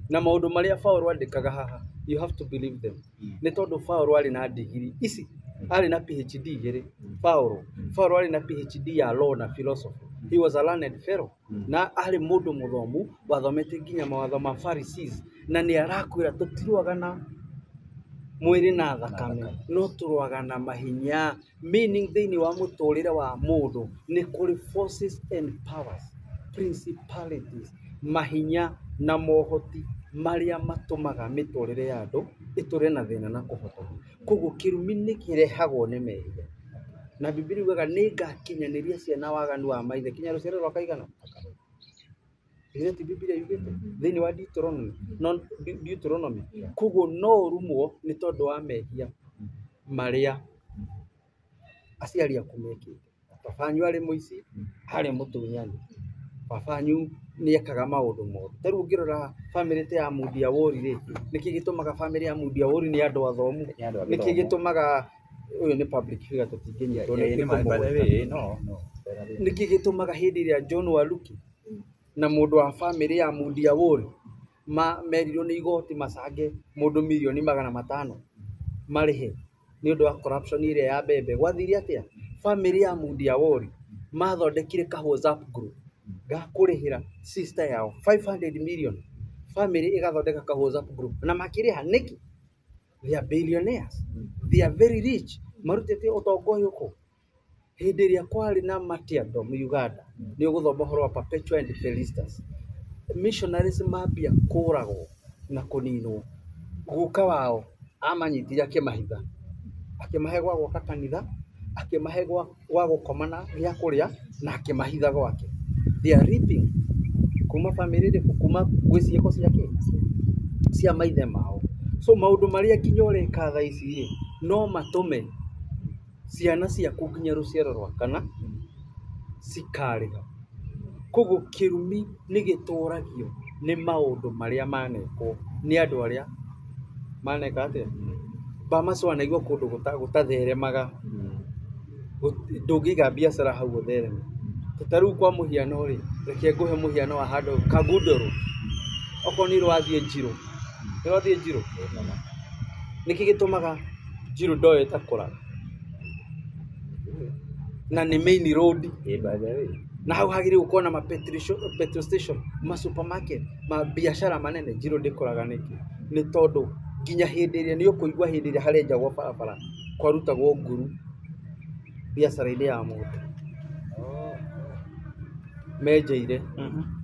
[SPEAKER 1] Na maũndũ marĩa Paũlũ andĩkaga haha, you have to believe them. Nĩ tondũ Paũlũ arĩ na ndigiri ici, arĩ na PhD igĩrĩ. Paũlũ arĩ na PhD ya law na philosophy. He was a learned fellow. Na arĩ mũndũ mũthomu wathomete nginya mawatho ma Pharisees. Na nĩ arakwĩra tũtirũaga na mwĩrĩ na thakame, no tũrũaga na mahinya. Meaning thĩinĩ wa mũtũrĩre wa mũndũ nĩ kũrĩ forces and powers, principalities, mahinya na mohoti marĩa matũmaga mĩtũrĩre ya andũ ĩtũre na thĩna na kũhotoma. Koguo kĩrumi nĩ kĩrehagwo nĩ mehia. Na Bibilia yugaga nĩ ngakinyanĩria ciana waganu wa maithe kinya rũciaro rwa kaigana. Githĩ ti Bibilia yugĩte thĩinĩ wa Deuteronomy, no Deuteronomy. Koguo no ũrumwo nĩ tondũ wa mehia marĩa aciari aku mekĩte. Baba wanyu arĩ mũici, arĩ mũtunyani. Baba wanyu nĩ ekaga maũndũ moru. Ta rĩu ũngĩrora bamĩrĩ ta ya Mundi Awori rĩ, nĩkĩ gĩtũmaga bamĩrĩ ya Mundi Awori nĩ andũ athomu? Nĩkĩ gĩtũmaga ũyũ nĩ public figure tũtingĩnyitwo nĩ kũmũgweta. Nĩkĩ gĩtũmaga hĩndĩ ĩrĩa John Waluki na mũndũ wa bamĩrĩ ya Mundi Awori merirwo nĩ igoti macange mũndũ mirioni 500 marĩhe nĩ ũndũ wa corruption ĩrĩa ya mbembe, gwathire atĩa? Bamĩrĩ ya Mundi Awori mathondekire ka WhatsApp group ga kũrĩhĩra sister yao 500 million. Bamĩrĩ ĩgathondeka ka WhatsApp group na makĩrĩha nĩkĩ? They are billionaires. They are very rich. Marutĩte ũtonga ũyũ kũ? Hĩndĩ ĩrĩa kwarĩ na Matiandom Uganda, nĩ ũgũthoma ũhoro wa Perpetua and Felicitas. Missionaries mambia kũragwo na kũninwo, guka wao amanyitire akĩmahitha, akĩmahe gwa gwaka kanitha, akĩmahe gwa gũkoma na gĩa kũrĩa na akĩmahitha gwake. They are reaping kuma family ĩrĩkũ? Kuma gwĩ ciĩko cia kĩ? Cia maithe mao. So maũndũ marĩa nginya ũreka thaa ici rĩ, no matũme ciana ciaku nginya rũciaro rwa kana cikarĩha. Koguo kĩrumi nĩ gĩtũragio nĩ maũndũ marĩa manekwo nĩ andũ arĩa maneka atĩa? Bamaswa wanaigua kũndũ gũtatheremaga, ndũngĩiga biacara hau ũthereme. Ta rĩu kwa mũhiano rĩ, reke ngũhe mũhiano wa handũ Kangundo Road. Okorwo nĩ ũrathiĩ Njirũ, nĩ ũrathiĩ Njirũ? Nĩkĩ gĩtũmaga Njirũ ndoyo ĩtakũraga? Na nĩ main road.
[SPEAKER 2] By the way.
[SPEAKER 1] Na hau hagĩrĩirwo gũkorwo na ma petrol station, ma supermarket, ma biacara manene. Njirũ ndĩkũraga nĩkĩ? Nĩ tondũ nginya hĩndĩ ĩrĩa nĩ ũkũigua hĩndĩ ĩrĩa harenjagwo barabara kwarutagwo nguru biacara-inĩ ya mũndũ. Menjeire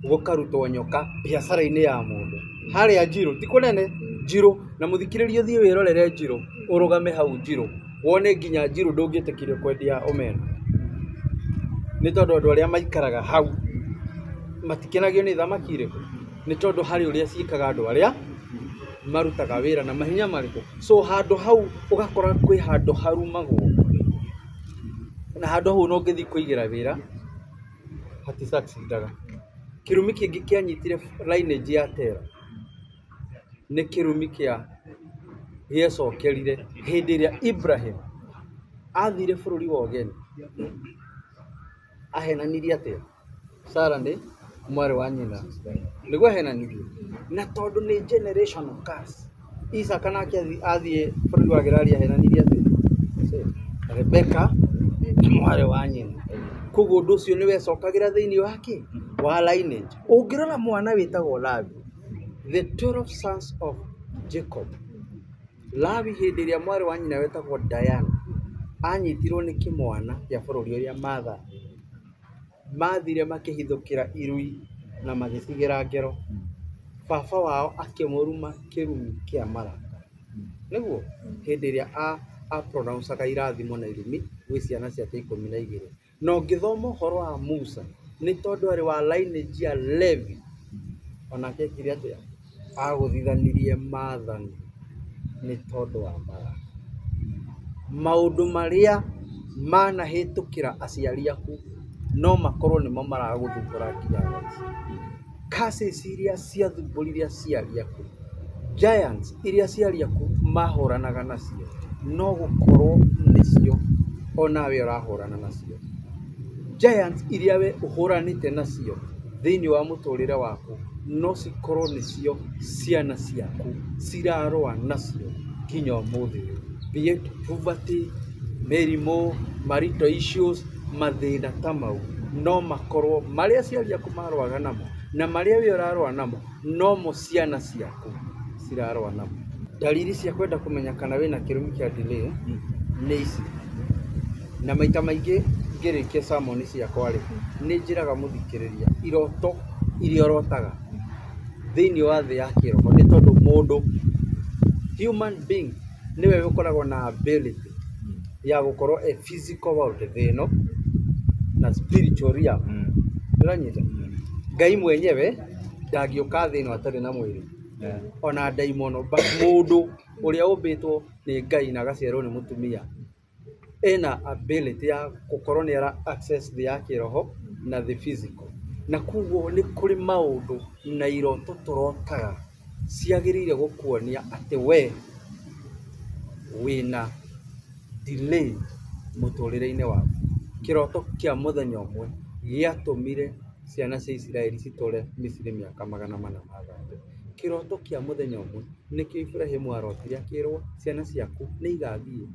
[SPEAKER 1] gũkarutwo nyoka biacara-inĩ ya mũndũ. Harĩa Njirũ, ti kũnene, Njirũ, na mũthikĩrĩria ũthiĩ wĩrorere Njirũ, ũrũgame hau Njirũ, wone nginya Njirũ ndũngĩtĩkĩrio kwendia omena. Nĩ tondũ andũ arĩa maikaraga hau matikenagio nĩ thamaki irĩkũ? Nĩ tondũ harĩ ũrĩa ciĩkaga andũ arĩa marutaga wĩra na mahinya marĩkũ. So handũ hau ũgakora kwĩ handũ harumagwo, na handũ hau no ũngĩthiĩ kũigĩra wĩra hati-succeedaga. Kĩrumi kĩngĩ kĩanyitire lineage ya Tera nĩ kĩrumi kĩa gĩecokerire hĩndĩ ĩrĩa Ibrahim athire bũrũri wa ũgeni. Ahenanirie atĩa? Sara nĩ mwarĩ wa nyina. Nĩguo ahenanirie. Na tondũ nĩ generational curse, Isaka nake athiĩ bũrũri wa Gerari ahenanirie atĩa? Rebeka nĩ mwarĩ wa nyina. Koguo ũndũ ũcio nĩ wecokagĩra thĩinĩ wa kĩ? Wa lineage. Ũngĩrora mwana wĩtagwo Lawi, the 12 sons of Jacob. Lawi hĩndĩ ĩrĩa mwarĩ wa nyina wetagwo Diana anyitirwo nĩ kĩmwana kĩa bũrũri ũrĩa mathamĩire, mathire makĩhithũkĩra irui na magĩcigĩra ngero. Baba wao akĩmũruma kĩrumi kĩa marakara. Nĩguo hĩndĩ ĩrĩa a pronounce-aga irathimo na irumi gwĩ ciana ciake 12. Na ũngĩthoma ũhoro wa Musa, nĩ tondũ arĩ wa lineage ya Levi, onake ekire atĩa? Agũthithanirie maathani nĩ tondũ wa marakara. Maũndũ marĩa manahĩtũkĩra aciari aku no makorwo nĩmo maragũthumbũra nginya thaa ici. Curses iria ciathumbũrire aciari aku, giants iria aciari aku mahũranaga nacio, no gũkorwo nĩcio onawe ũrahũrana nacio. Giants iria we ũhũranĩte nacio thĩinĩ wa mũtũrĩre waku no cikorwo nĩcio ciana ciaku cirarũa nacio nginya ũmũthĩ ũyũ. Be it poverty, mĩrimũ, marital issues, mathĩna ta mau no makorwo marĩa aciari aku marũaga namo na marĩa we ũrarũa namo nomo ciana ciaku cirarũa namo. Ndariri cia kwenda kũmenya kana wĩna kĩrumi kĩa delay nĩ ici. Na maita maingĩ ngĩrĩkia sermon ciakwa rĩ, nĩ njĩraga mũthikĩrĩria iroto iria ũrotaga thĩinĩ wa thĩ ya kĩroho nĩ tondũ mũndũ human being nĩwe ũkoragwo na ability ya gũkorwo e physical world thĩ ĩno na spiritual realm. Ũranyita? Ngai mwenyewe ndangĩũka thĩ ĩno atarĩ na mwĩrĩ ona ndaimono, but mũndũ ũrĩa ũmbĩtwo nĩ Ngai na agaciarwo nĩ mũtumia ena ability ya gũkorwo nĩ ara access thĩ ya kĩroho na the physical. Na koguo nĩ kũrĩ maũndũ na iroto tũrotaga ciagĩrĩire gũkuonia atĩ we wĩna delay mũtũrĩre-inĩ waku. Kĩroto kĩa mũthenya ũmwe gĩatũmire ciana cia Isiraeli citũre Misiri mĩaka 460. Kĩroto kĩa mũthenya ũmwe nĩkĩo Iburahĩmu arotire akĩrwo ciana ciaku nĩ igathiĩ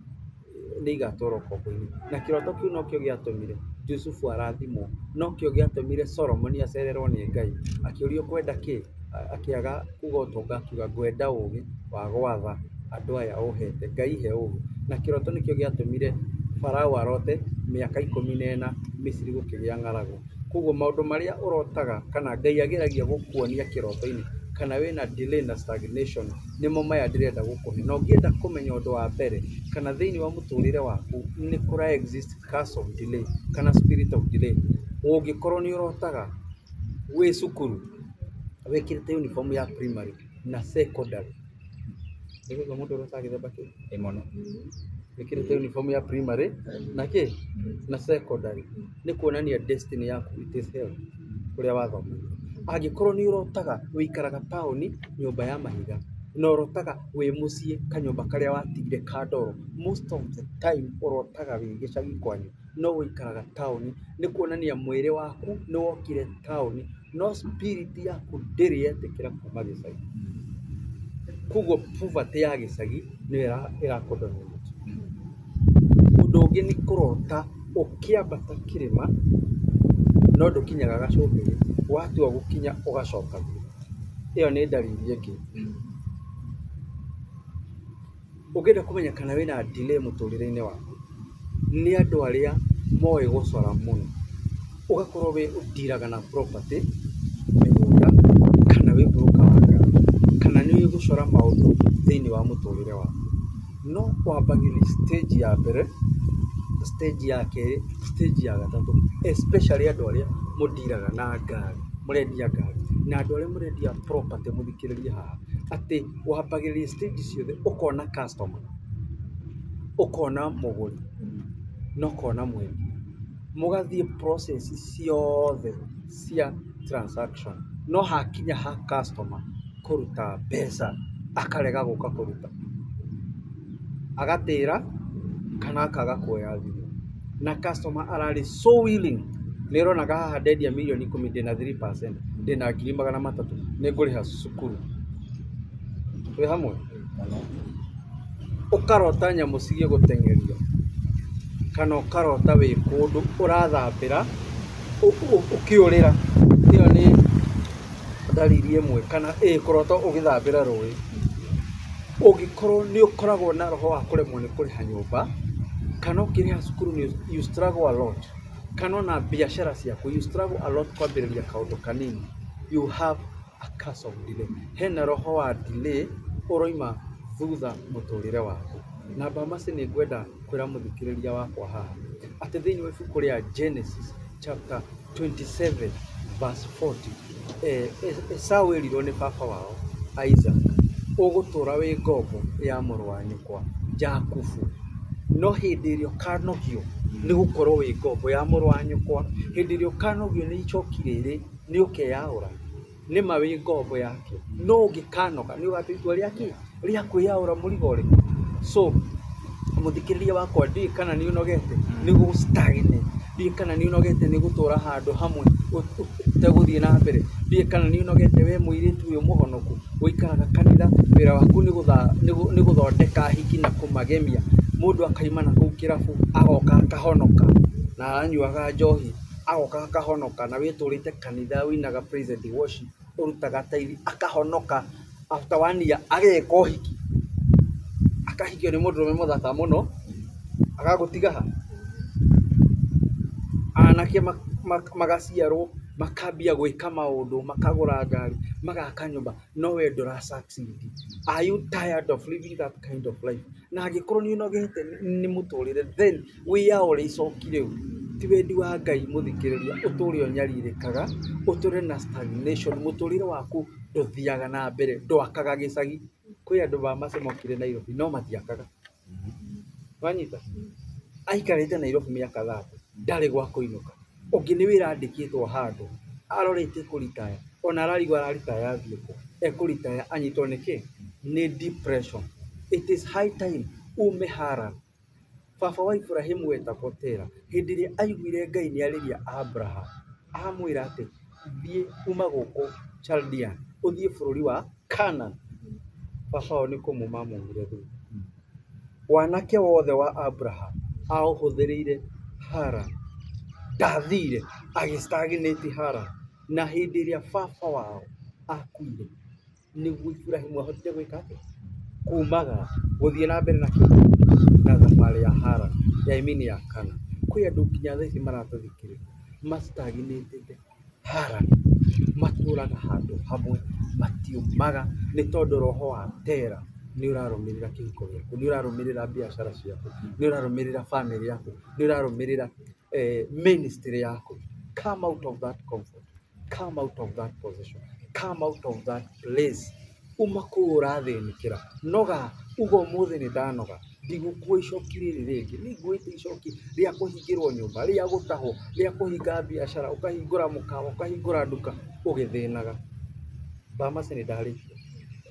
[SPEAKER 1] nĩ igatũra ũkombo-inĩ. Na kĩroto kĩu nokĩo gĩatũmire Jusufu arathimwo, nokĩo gĩatũmire Solomoni acererwo nĩ Ngai akĩũrio kwenda kĩ, akĩaga kuga ũtonga akiuga ngwenda ũgĩ wa gwatha andũ aya ũhete, Ngai he ũgĩ. Na kĩroto nĩkĩo gĩatũmire Farao arote mĩaka 14 Misiri gũkĩgĩa ng'aragu. Koguo maũndũ marĩa ũrotaga kana Ngai ageragia gũkuonia kĩroto-inĩ kana wĩna delay na stagnation nĩmo maya ndĩrenda gũkũhe. Na ũngĩenda kũmenya ũndũ wa mbere kana thĩinĩ wa mũtũrĩre waku nĩ kũra exist curse of delay kana spirit of delay. Ũngĩkorwo nĩ ũrotaga wĩ cukuru wĩkĩrĩte uniform ya primary na secondary, nĩguo mũndũ ũrotaga gĩthemba kĩu?
[SPEAKER 2] Ĩ mũno.
[SPEAKER 1] Wĩkĩrĩte uniform ya primary na kĩ na secondary, nĩ kuonania destiny yaku it is held kũrĩa wathomeire. Angĩkorwo nĩ ũrotaga wĩikaraga taũni nyũmba ya mahiga na ũrotaga wĩ mũciĩ kanyũmba karĩa watigire ka ndoro, most of the time ũrotaga wĩ gĩcagi kwanyu no wĩikaraga taũni, nĩ kuonania mwĩrĩ waku nĩ wokire taũni no spirit yaku ndĩrĩ yetĩkĩra kuma gĩcagi. Koguo poverty ya gĩcagi nĩyo ĩrakũ dominate. Ũndũ ũngĩ nĩ kũrota ũkĩambata kĩrĩma no ndũkinyaga gacũmbĩrĩ, watua gũkinya ũgacoka thutha. Ĩyo nĩ ndariri ĩngĩ. Ũngĩenda kũmenya kana wĩna delay mũtũrĩre-inĩ waku, nĩ andũ arĩa moĩ gũcora mũno. Ũgakorwo wĩ ũndiraga na property, mĩgũnda, kana wĩ broker wa ngari, kana nĩ ũĩ gũcora maũndũ thĩinĩ wa mũtũrĩre waku. No wambagĩrĩria stage ya mbere, stage ya kerĩ, stage ya gatatũ, especially andũ arĩa mũndiraga na ngari, mũrendia ngari, na andũ arĩa mũrendia property mũthikĩrĩrie haha, atĩ wambagĩrĩria stage ciothe ũkona customer, ũkona mũgũri, na ũkona mwendia. Mũgathiĩ process ciothe cia transaction, no hakinya ha customer kũruta mbeca akarega gũka kũruta, agatĩra kana akaga kuoya thimũ. Na customer ararĩ so willing, nĩ ũronaga haha ndendia mirioni 10 ndĩna 3%, ndĩna 300,000 nĩ ngũrĩha cukuru. Twĩ hamwe? Ũkarota nyamũ cigĩgũteng'eria kana ũkarota wĩ kũndũ ũrathambĩra ũkĩũrĩra. Ĩyo nĩ ndariri ĩmwe, kana kũrota ũgĩthambĩra rũĩ. Ũngĩkorwo nĩ ũkoragwo na roho wa kũremwo nĩ kũrĩha nyũmba, kana ũkĩrĩha cukuru nĩ you struggle a lot, kana ona biacara ciaku you struggle a lot kwambĩrĩria kaũndũ kanini, you have a curse of delay. Hena roho wa delay ũroima thutha mũtũrĩre waku. Na Bamasi nĩ ngwenda kwĩra mũthikĩrĩria wakwa haha atĩ thĩinĩ wa ibuku rĩa Genesis chapter 27 verse 40, Esau erirwo nĩ baba wao Isaac, ũgũtũra wĩ ngombo ya mũrũ wa nyũkwa Jakubu, no hĩndĩ ĩrĩa ũkanogio nĩ gũkorwo wĩ ngombo ya mũrũ wa nyũkwa, hĩndĩ ĩrĩa ũkanogio nĩ icoki rĩrĩ nĩ ũkeyaũra, nĩma wĩ ngombo yake, no ũngĩkanoga nĩ ũgatua itua rĩa kĩ rĩa kwĩyaũra mũrigo ũrĩkũ. So mũthikĩrĩria wakwa, ndiũĩ kana nĩ ũnogete nĩ gũ stagnate, ndiũĩ kana nĩ ũnogete nĩ gũtũra handũ hamwe ũtegũthiĩ na mbere, ndiũĩ kana nĩ ũnogete we mũirĩtu ũyũ mũhonoku ũikaraga kanitha, wĩra waku nĩ gũthondeka hiki na kũmagemia, mũndũ akaima na kũu kĩrabu agoka akahonoka na aranyuaga njohi agoka akahonoka, na wĩtũrĩte kanitha ũinaga praise and worship, ũrutaga taithi, akahonoka after 1 year ageka ũhiki, akahikio nĩ mũndũrũme mũthaka mũno, agagũtiga ha? Anake magaciarwo makambia gwĩka maũndũ, makagũra ngari, magaka nyũmba, no we ndũra succeed. Are you tired of living that kind of life? Na angĩkorwo nĩ ũnogete nĩ mũtũrĩre, then wĩyaũre icoki rĩu. Ti wendi wa Ngai mũthikĩrĩria ũtũre ũnyarirĩkaga, ũtũre na stagnation, mũtũrĩre waku ndũthiaga na mbere, ndwakaga gĩcagi. Kwĩ andũ Bamasi mokire Nairobi no matiakaga. Wanyita? Aikarĩte Nairobi mĩaka 30, ndarĩ gwa kũinũka. Ũngĩ nĩ wĩra andĩkĩtwo handũ, arorete kũritaya, ona ararigwo araritaya athiĩ kũ, ekũritaya anyitwo nĩ kĩ? Nĩ depression. It is high time ume Haran. Baba wa Ibrahimu wetagwo Tera, hĩndĩ ĩrĩa aiguire Ngai nĩ arĩria Abraham, amwĩra atĩ thiĩ uma gũkũ Chaldean, ũthiĩ bũrũri wa Canaan. Baba wao nĩ kũmuma amumire thutha. Wanake wothe wa Abraham aũhũthĩrĩire Haran. Ndathire agĩ stagnate Haran. Na hĩndĩ ĩrĩa baba wao akuire, nĩguo Ibrahimu ahotire gwĩka atĩa? Kumagara gũthiĩ na mbere na kĩ? Na thabarĩ ya Haran, ya I mean ya Kana. Kwĩ andũ nginya thaa ici maratũthikĩrĩria mastagnĩtĩte Haran, matũraga handũ hamwe, matiumaga nĩ tondũ roho wa Tera nĩ ũrarũmĩrĩra kĩhiko gĩaku, nĩ ũrarũmĩrĩra biacara ciaku, nĩ ũrarũmĩrĩra family yaku, nĩ ũrarũmĩrĩra ministry yaku. Come out of that comfort, come out of that position, come out of that place. Uma kũu ũrathĩnĩkĩra, noga uga ũmũthĩ nĩ ndanoga, ndigũkua icoki rĩrĩ rĩngĩ, nĩ nguĩte icoki rĩa kũhingĩrwo nyũmba, rĩa gũtahwo, rĩa kũhinga biacara, ũkahingũra mũkawa, ũkahingũra nduka, ũgĩthĩnaga. Bamasi nĩ ndarĩkia,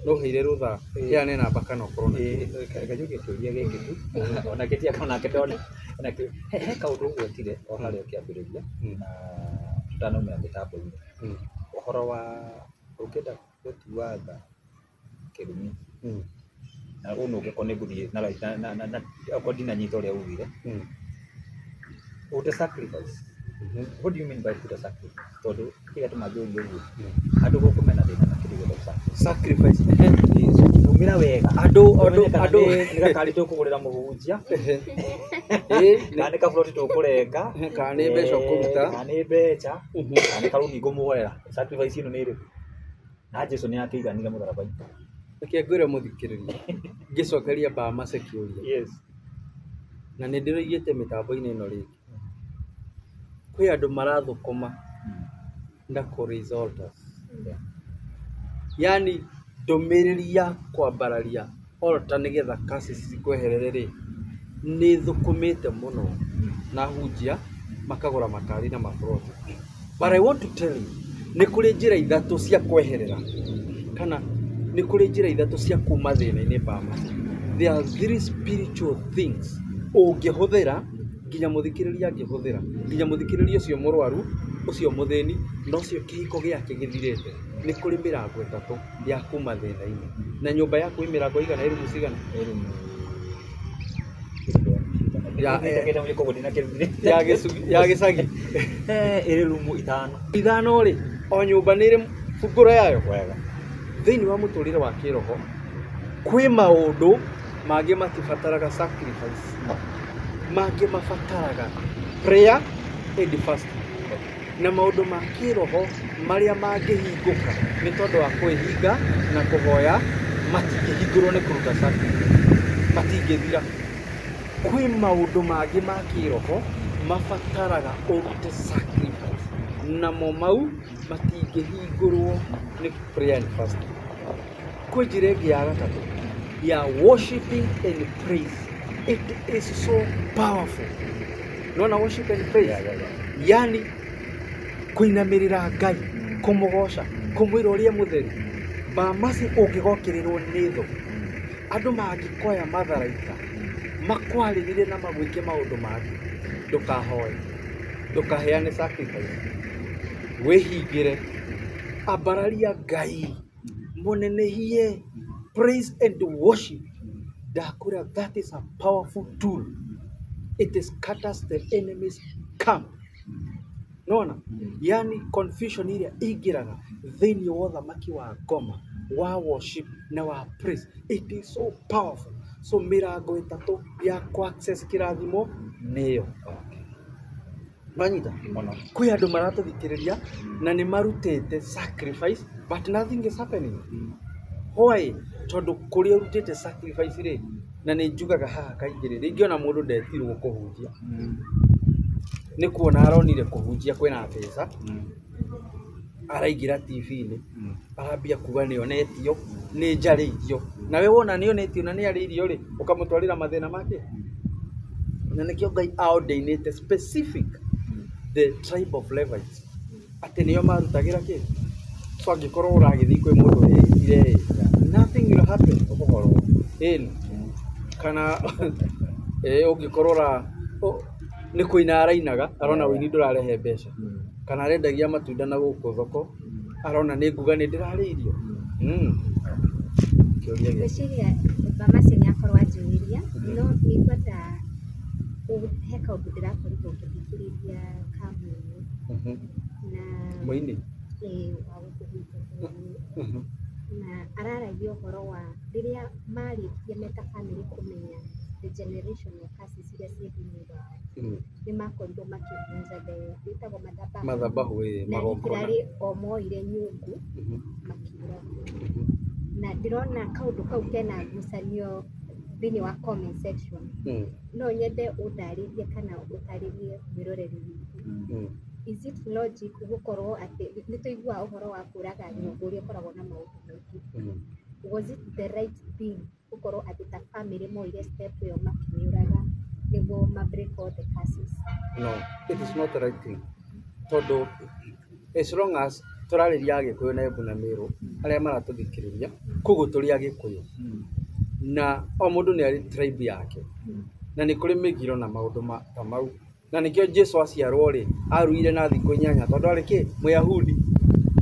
[SPEAKER 1] no ũheire rũtha heane namba kana ũkorwo na
[SPEAKER 2] Reke njũkie kĩũria gĩkĩ tu ona gĩtia onake tondũ he kaũndũ ũgwetire o harĩa ũkĩambĩrĩria na tũtanaumĩra mĩtambo-inĩ, ũhoro wa ũngĩenda gũtuanga kĩrumi, na ũũ nũngĩkorwo nĩ ngũthiĩ na okorwo ndinanyita ũrĩa ugire, ũrute sacrifice. What do you mean by put a sacrifice? Tondũ kĩrĩa gĩatũma njũrie ũguo, andũ gũkũ mena thĩna na kĩndũ gĩtagwo
[SPEAKER 1] sacrifice.
[SPEAKER 2] Umĩra wega.
[SPEAKER 1] Andũ andũ
[SPEAKER 2] Ũmenye kana
[SPEAKER 1] andũ
[SPEAKER 2] nĩ gakari tũkũgũrĩra mũhunjia, kana nĩ kaburoti tũkũrenga,
[SPEAKER 1] kana nĩ mbeca ũkũruta.
[SPEAKER 2] Kana nĩ mbeca, kana nĩ karũni ngũmuoera. Sacrifice ĩno nĩ ĩrĩkũ? Na Jesu nĩ akĩiganire mũtharaba-inĩ.
[SPEAKER 1] Reke ngwĩre mũthikĩrĩria, ngĩcokeria Bamase kĩũria, na nĩ ndĩroigĩte mĩtambo-inĩ ĩno rĩngĩ, kwĩ andũ marathũkũma na kũ result us. Yani ndũmĩrĩri ya kwambararia altar nĩgetha curses cikweherere rĩ, nĩ thũkũmĩte mũno na hunjia makagũra makari na maburoti. But I want to tell you, nĩ kũrĩ njĩra ithatũ cia kweherera, kana nĩ kũrĩ njĩra ithatũ cia kuma thĩna-inĩ, Bamasi. There are three spiritual things ũngĩhũthĩra, nginya mũthikĩrĩria angĩhũthĩra, nginya mũthikĩrĩria ũcio mũrwaru, ũcio mũthĩni, na ũcio kĩhiko gĩake gĩthirĩte. Nĩ kũrĩ mĩrango ĩtatũ ya kuma thĩna-inĩ. Na nyũmba yaku ĩ mĩrango igana, ĩ rumu cigana? Ya gĩcagi.
[SPEAKER 2] Ĩrĩ rumu ithano.
[SPEAKER 1] Ithano rĩ, o nyũmba nĩ ĩrĩ bungũro yayo.
[SPEAKER 2] Wega.
[SPEAKER 1] Thĩinĩ wa mũtũrĩre wa kĩroho kwĩ maũndũ mangĩ matibataraga sacrifice, mangĩ mabataraga prayer and fasting, na maũndũ ma kĩroho marĩa mangĩhingũka nĩ tondũ wa kwĩhinga na kũhoya matingĩhingũrwo nĩ kũruta sacrifice, matingĩthira. Kwĩ maũndũ mangĩ ma kĩroho mabataraga ũrute sacrifice, namo mau matingĩhingũrwo nĩ prayer and fasting. Kwĩ njĩra ĩngĩ ya gatatũ ya worshiping and praise. It is so powerful. Nona worship and praise, yani kũinamĩrĩra Ngai, kũmũgoca, kũmwĩra ũrĩa mũtheru. Bamasi, ũngĩgokĩrĩrwo nĩ thũ, andũ mangĩkoya matharaita makwarĩrĩre na magwĩke maũndũ mangĩ, ndũkahoe, ndũkaheane sacrifice, wĩhingĩre, ambararia Ngai, mũnenehie. Praise and worship, ndakwĩra, that is a powerful tool. It scatters the enemy's camp. Nona yani confusion ĩrĩa ĩingĩraga thĩinĩ wa ũthamaki wa ngoma wa worship na wa praise, it is so powerful. So mĩrango ĩtatũ ya ku access kĩrathimo nĩyo manyita.
[SPEAKER 2] Mũno.
[SPEAKER 1] Kwĩ andũ maratũthikĩrĩria na nĩ marutĩte sacrifice, but nothing is happening. Why? Tondũ kũrĩa ũrutĩte sacrifice rĩ, na nĩ njugaga haha kaingĩ rĩ, rĩngĩ ona mũndũ ndetirwo kũhunjia, nĩ kuona aronire kũhunjia kwĩna mbeca, araingĩra TV-inĩ, arambia kuga nĩonetio, nĩ njarĩirio. Nawe wona nĩonetio na nĩarĩirio rĩ, ũkamũtwarĩra mathĩna make. Na nĩkĩo Ngai aordainĩte specific the tribe of Levites atĩ nĩo marutagĩra kĩ. So angĩkorwo ũragĩthiĩ kwĩ mũndũ wĩitire rĩ, nothing will happen.
[SPEAKER 2] Ũkũhorwo.
[SPEAKER 1] Ĩni kana ũngĩkorwo ũra nĩ kũina arainaga, arona ũini ndũrarehe mbeca, kana arendagia matunda na gũkũ thoko, arona nĩ nguga nĩ ndĩrarĩirio. Kĩũria gĩake.
[SPEAKER 3] Ngwĩciria Bamasi nĩ akorwo anjũrĩria, no nĩ ngwenda he kaũndũ ndĩrakorirwo ngĩthikĩrĩria ka mũini na
[SPEAKER 1] Mũini.
[SPEAKER 3] Wa gũkũ gwitũ bũrũri-inĩ, na araragia ũhoro wa rĩrĩa marĩkirie meta family kũmenya the generational curses iria ciĩ thĩinĩ wao, nĩ makorirwo makĩvunja the ĩtagwo madhabahu.
[SPEAKER 1] Mathabahu ĩ
[SPEAKER 3] Na
[SPEAKER 1] magongona.
[SPEAKER 3] literally o moire nyũngũ makĩũraga. Na ndĩrona kaũndũ kau kena ngucanio thĩinĩ wa comment section. No nyende ũndarĩrie kana ũtarĩrie mwĩroreri witũ, is it logic gũkorwo atĩ nĩ tũiguaga ũhoro wa kũraga nyũngũ ũrĩa ũkoragwo na maũndũ maingĩ? Was it the right thing gũkorwo atĩ ta family moire step ĩyo makĩmĩũraga nĩguo ma break all the curses?
[SPEAKER 1] No, it is not the right thing, tondũ as long as tũrarĩria Agĩkũyũ na Embu na Mĩrũ arĩa maratũthikĩrĩria, koguo tũrĩ Agĩkũyũ na o mũndũ nĩ arĩ tribe yake na nĩ kũrĩ mĩgiro na maũndũ ta mau, na nĩkĩo Jesu aciarwo rĩ, aruire na thikũ 8 tondũ arĩ kĩ Mũyahudi,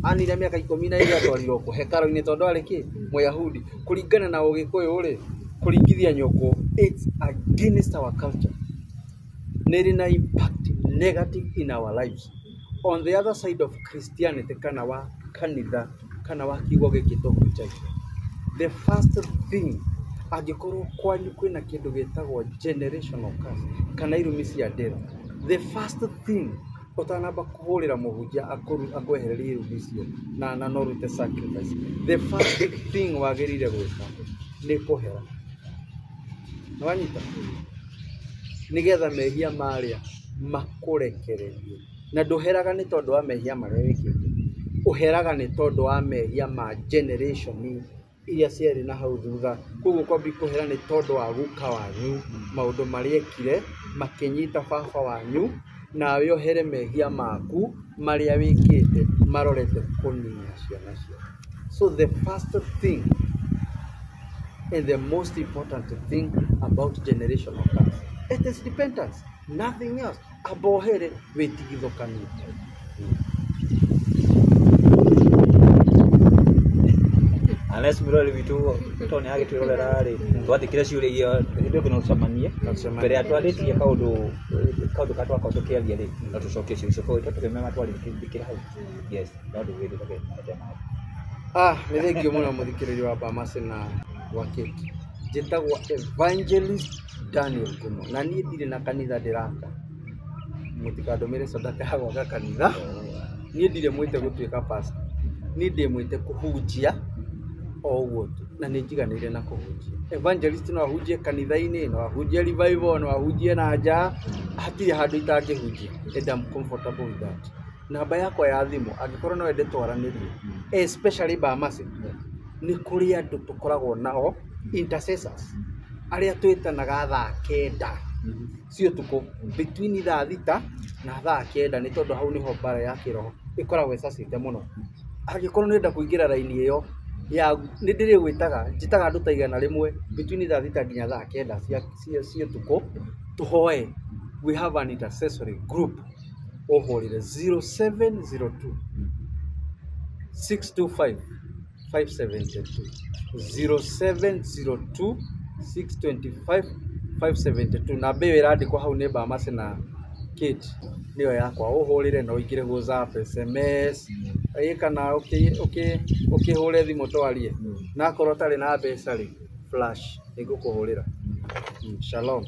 [SPEAKER 1] anire mĩaka 12 atwarirwo kũ hekarũ-inĩ tondũ arĩ kĩ Mũyahudi. Kũringana na Ũgĩkũyũ rĩ, kũringithia nyũngũ, it's against our culture, nĩ ĩrĩ na impact negative in our lives. On the other side of Christianity kana wa kanitha kana wa kiugo gĩkĩ tũhunjagia, the first thing, angĩkorwo kwanyu kwĩna kĩndũ gĩtagwo generational curse kana irumi cia ndĩra, the first thing, ũtanamba kũhũrĩra mũhunjia akwehererie irumi icio na no ũrute sacrifice, the first thing wagĩrĩire gwĩka nĩ kũhera. Nĩwanyita? Nĩgetha mehia marĩa makũrekererie. Na ndũheraga nĩ tondũ wa mehia marĩa wĩkĩte, ũheraga nĩ tondũ wa mehia ma generation iria ciarĩ na hau thutha. Koguo kwambi kũhera nĩ tondũ wa guka wanyu, maũndũ marĩa ekire makĩnyita baba wanyu, nawe ũhere mehia maku marĩa wĩkĩte marorete kũnina ciana ciaku. So the first thing and the most important thing about generational curse, it is repentance, nothing else. Amba ũhere wĩtigithũkanie.
[SPEAKER 2] Unless mwĩroreri witũ tondũ nĩ agĩtwĩrorera rĩ, twathĩkĩre ciũria iria hĩndĩ ĩngĩ no tũcemanie.
[SPEAKER 1] Tũcemanie.
[SPEAKER 2] Mbere ya twarĩtie kaũndũ karĩa twakorwo tũkĩaria rĩ, no tũcokie ciũria icio, koguo tũkĩmenya twarĩkĩra hau, yes, no ndũgĩthiĩ tũkĩte maĩ.
[SPEAKER 1] Ah, nĩ thengiũ mũno mũthikĩrĩria wa Bamasi na Wakĩki. Njĩtagwo Evangelist Daniel Ngumo na niĩ ndirĩ na kanitha ndĩraka. Mũtikandũmĩre sadaka ya gwaka kanitha. Niĩ ndirĩ mwĩte gũtuĩka pastor. Niĩ ndĩ mwĩte kũhunjia o ũguo tu, na nĩ njiganĩire na kũhunjia. Evangelist no ahunjie kanitha-inĩ, no ahunjie revival, no ahunjie na nja, hatirĩ handũ itangĩhunjia, and I'm comfortable with that. Namba yakwa ya thimũ angĩkorwo no wende twaranĩrie, especially Bamasi, nĩ kũrĩ andũ tũkoragwo nao intercessors arĩa twĩtanaga thaa 9 cia ũtukũ, between thaa 6 na thaa 9, nĩ tondũ hau nĩho mbara ya kĩroho ĩkoragwo ĩcacĩte mũno. Angĩkorwo nĩ ũrenda kũingĩra raini ĩyo ya nĩ ndĩrĩgwĩtaga, njĩtaga andũ ta 100 between thaa 6 nginya thaa 9 cia ũtukũ, tũhoe. We have an intercessory group. Ũhũrĩre 0702 625 572, 0702 625 572. Namba ĩyo ĩrandĩkwo hau nĩ Bamasi na Kate, nĩyo yakwa. Ũhũrĩre na ũingĩre WhatsApp, SMS ĩ kana ũkĩhũre thimũ twarie, na akorwo ũtarĩ na mbeca rĩ, flash nĩngũkũhũrĩra. Shalom.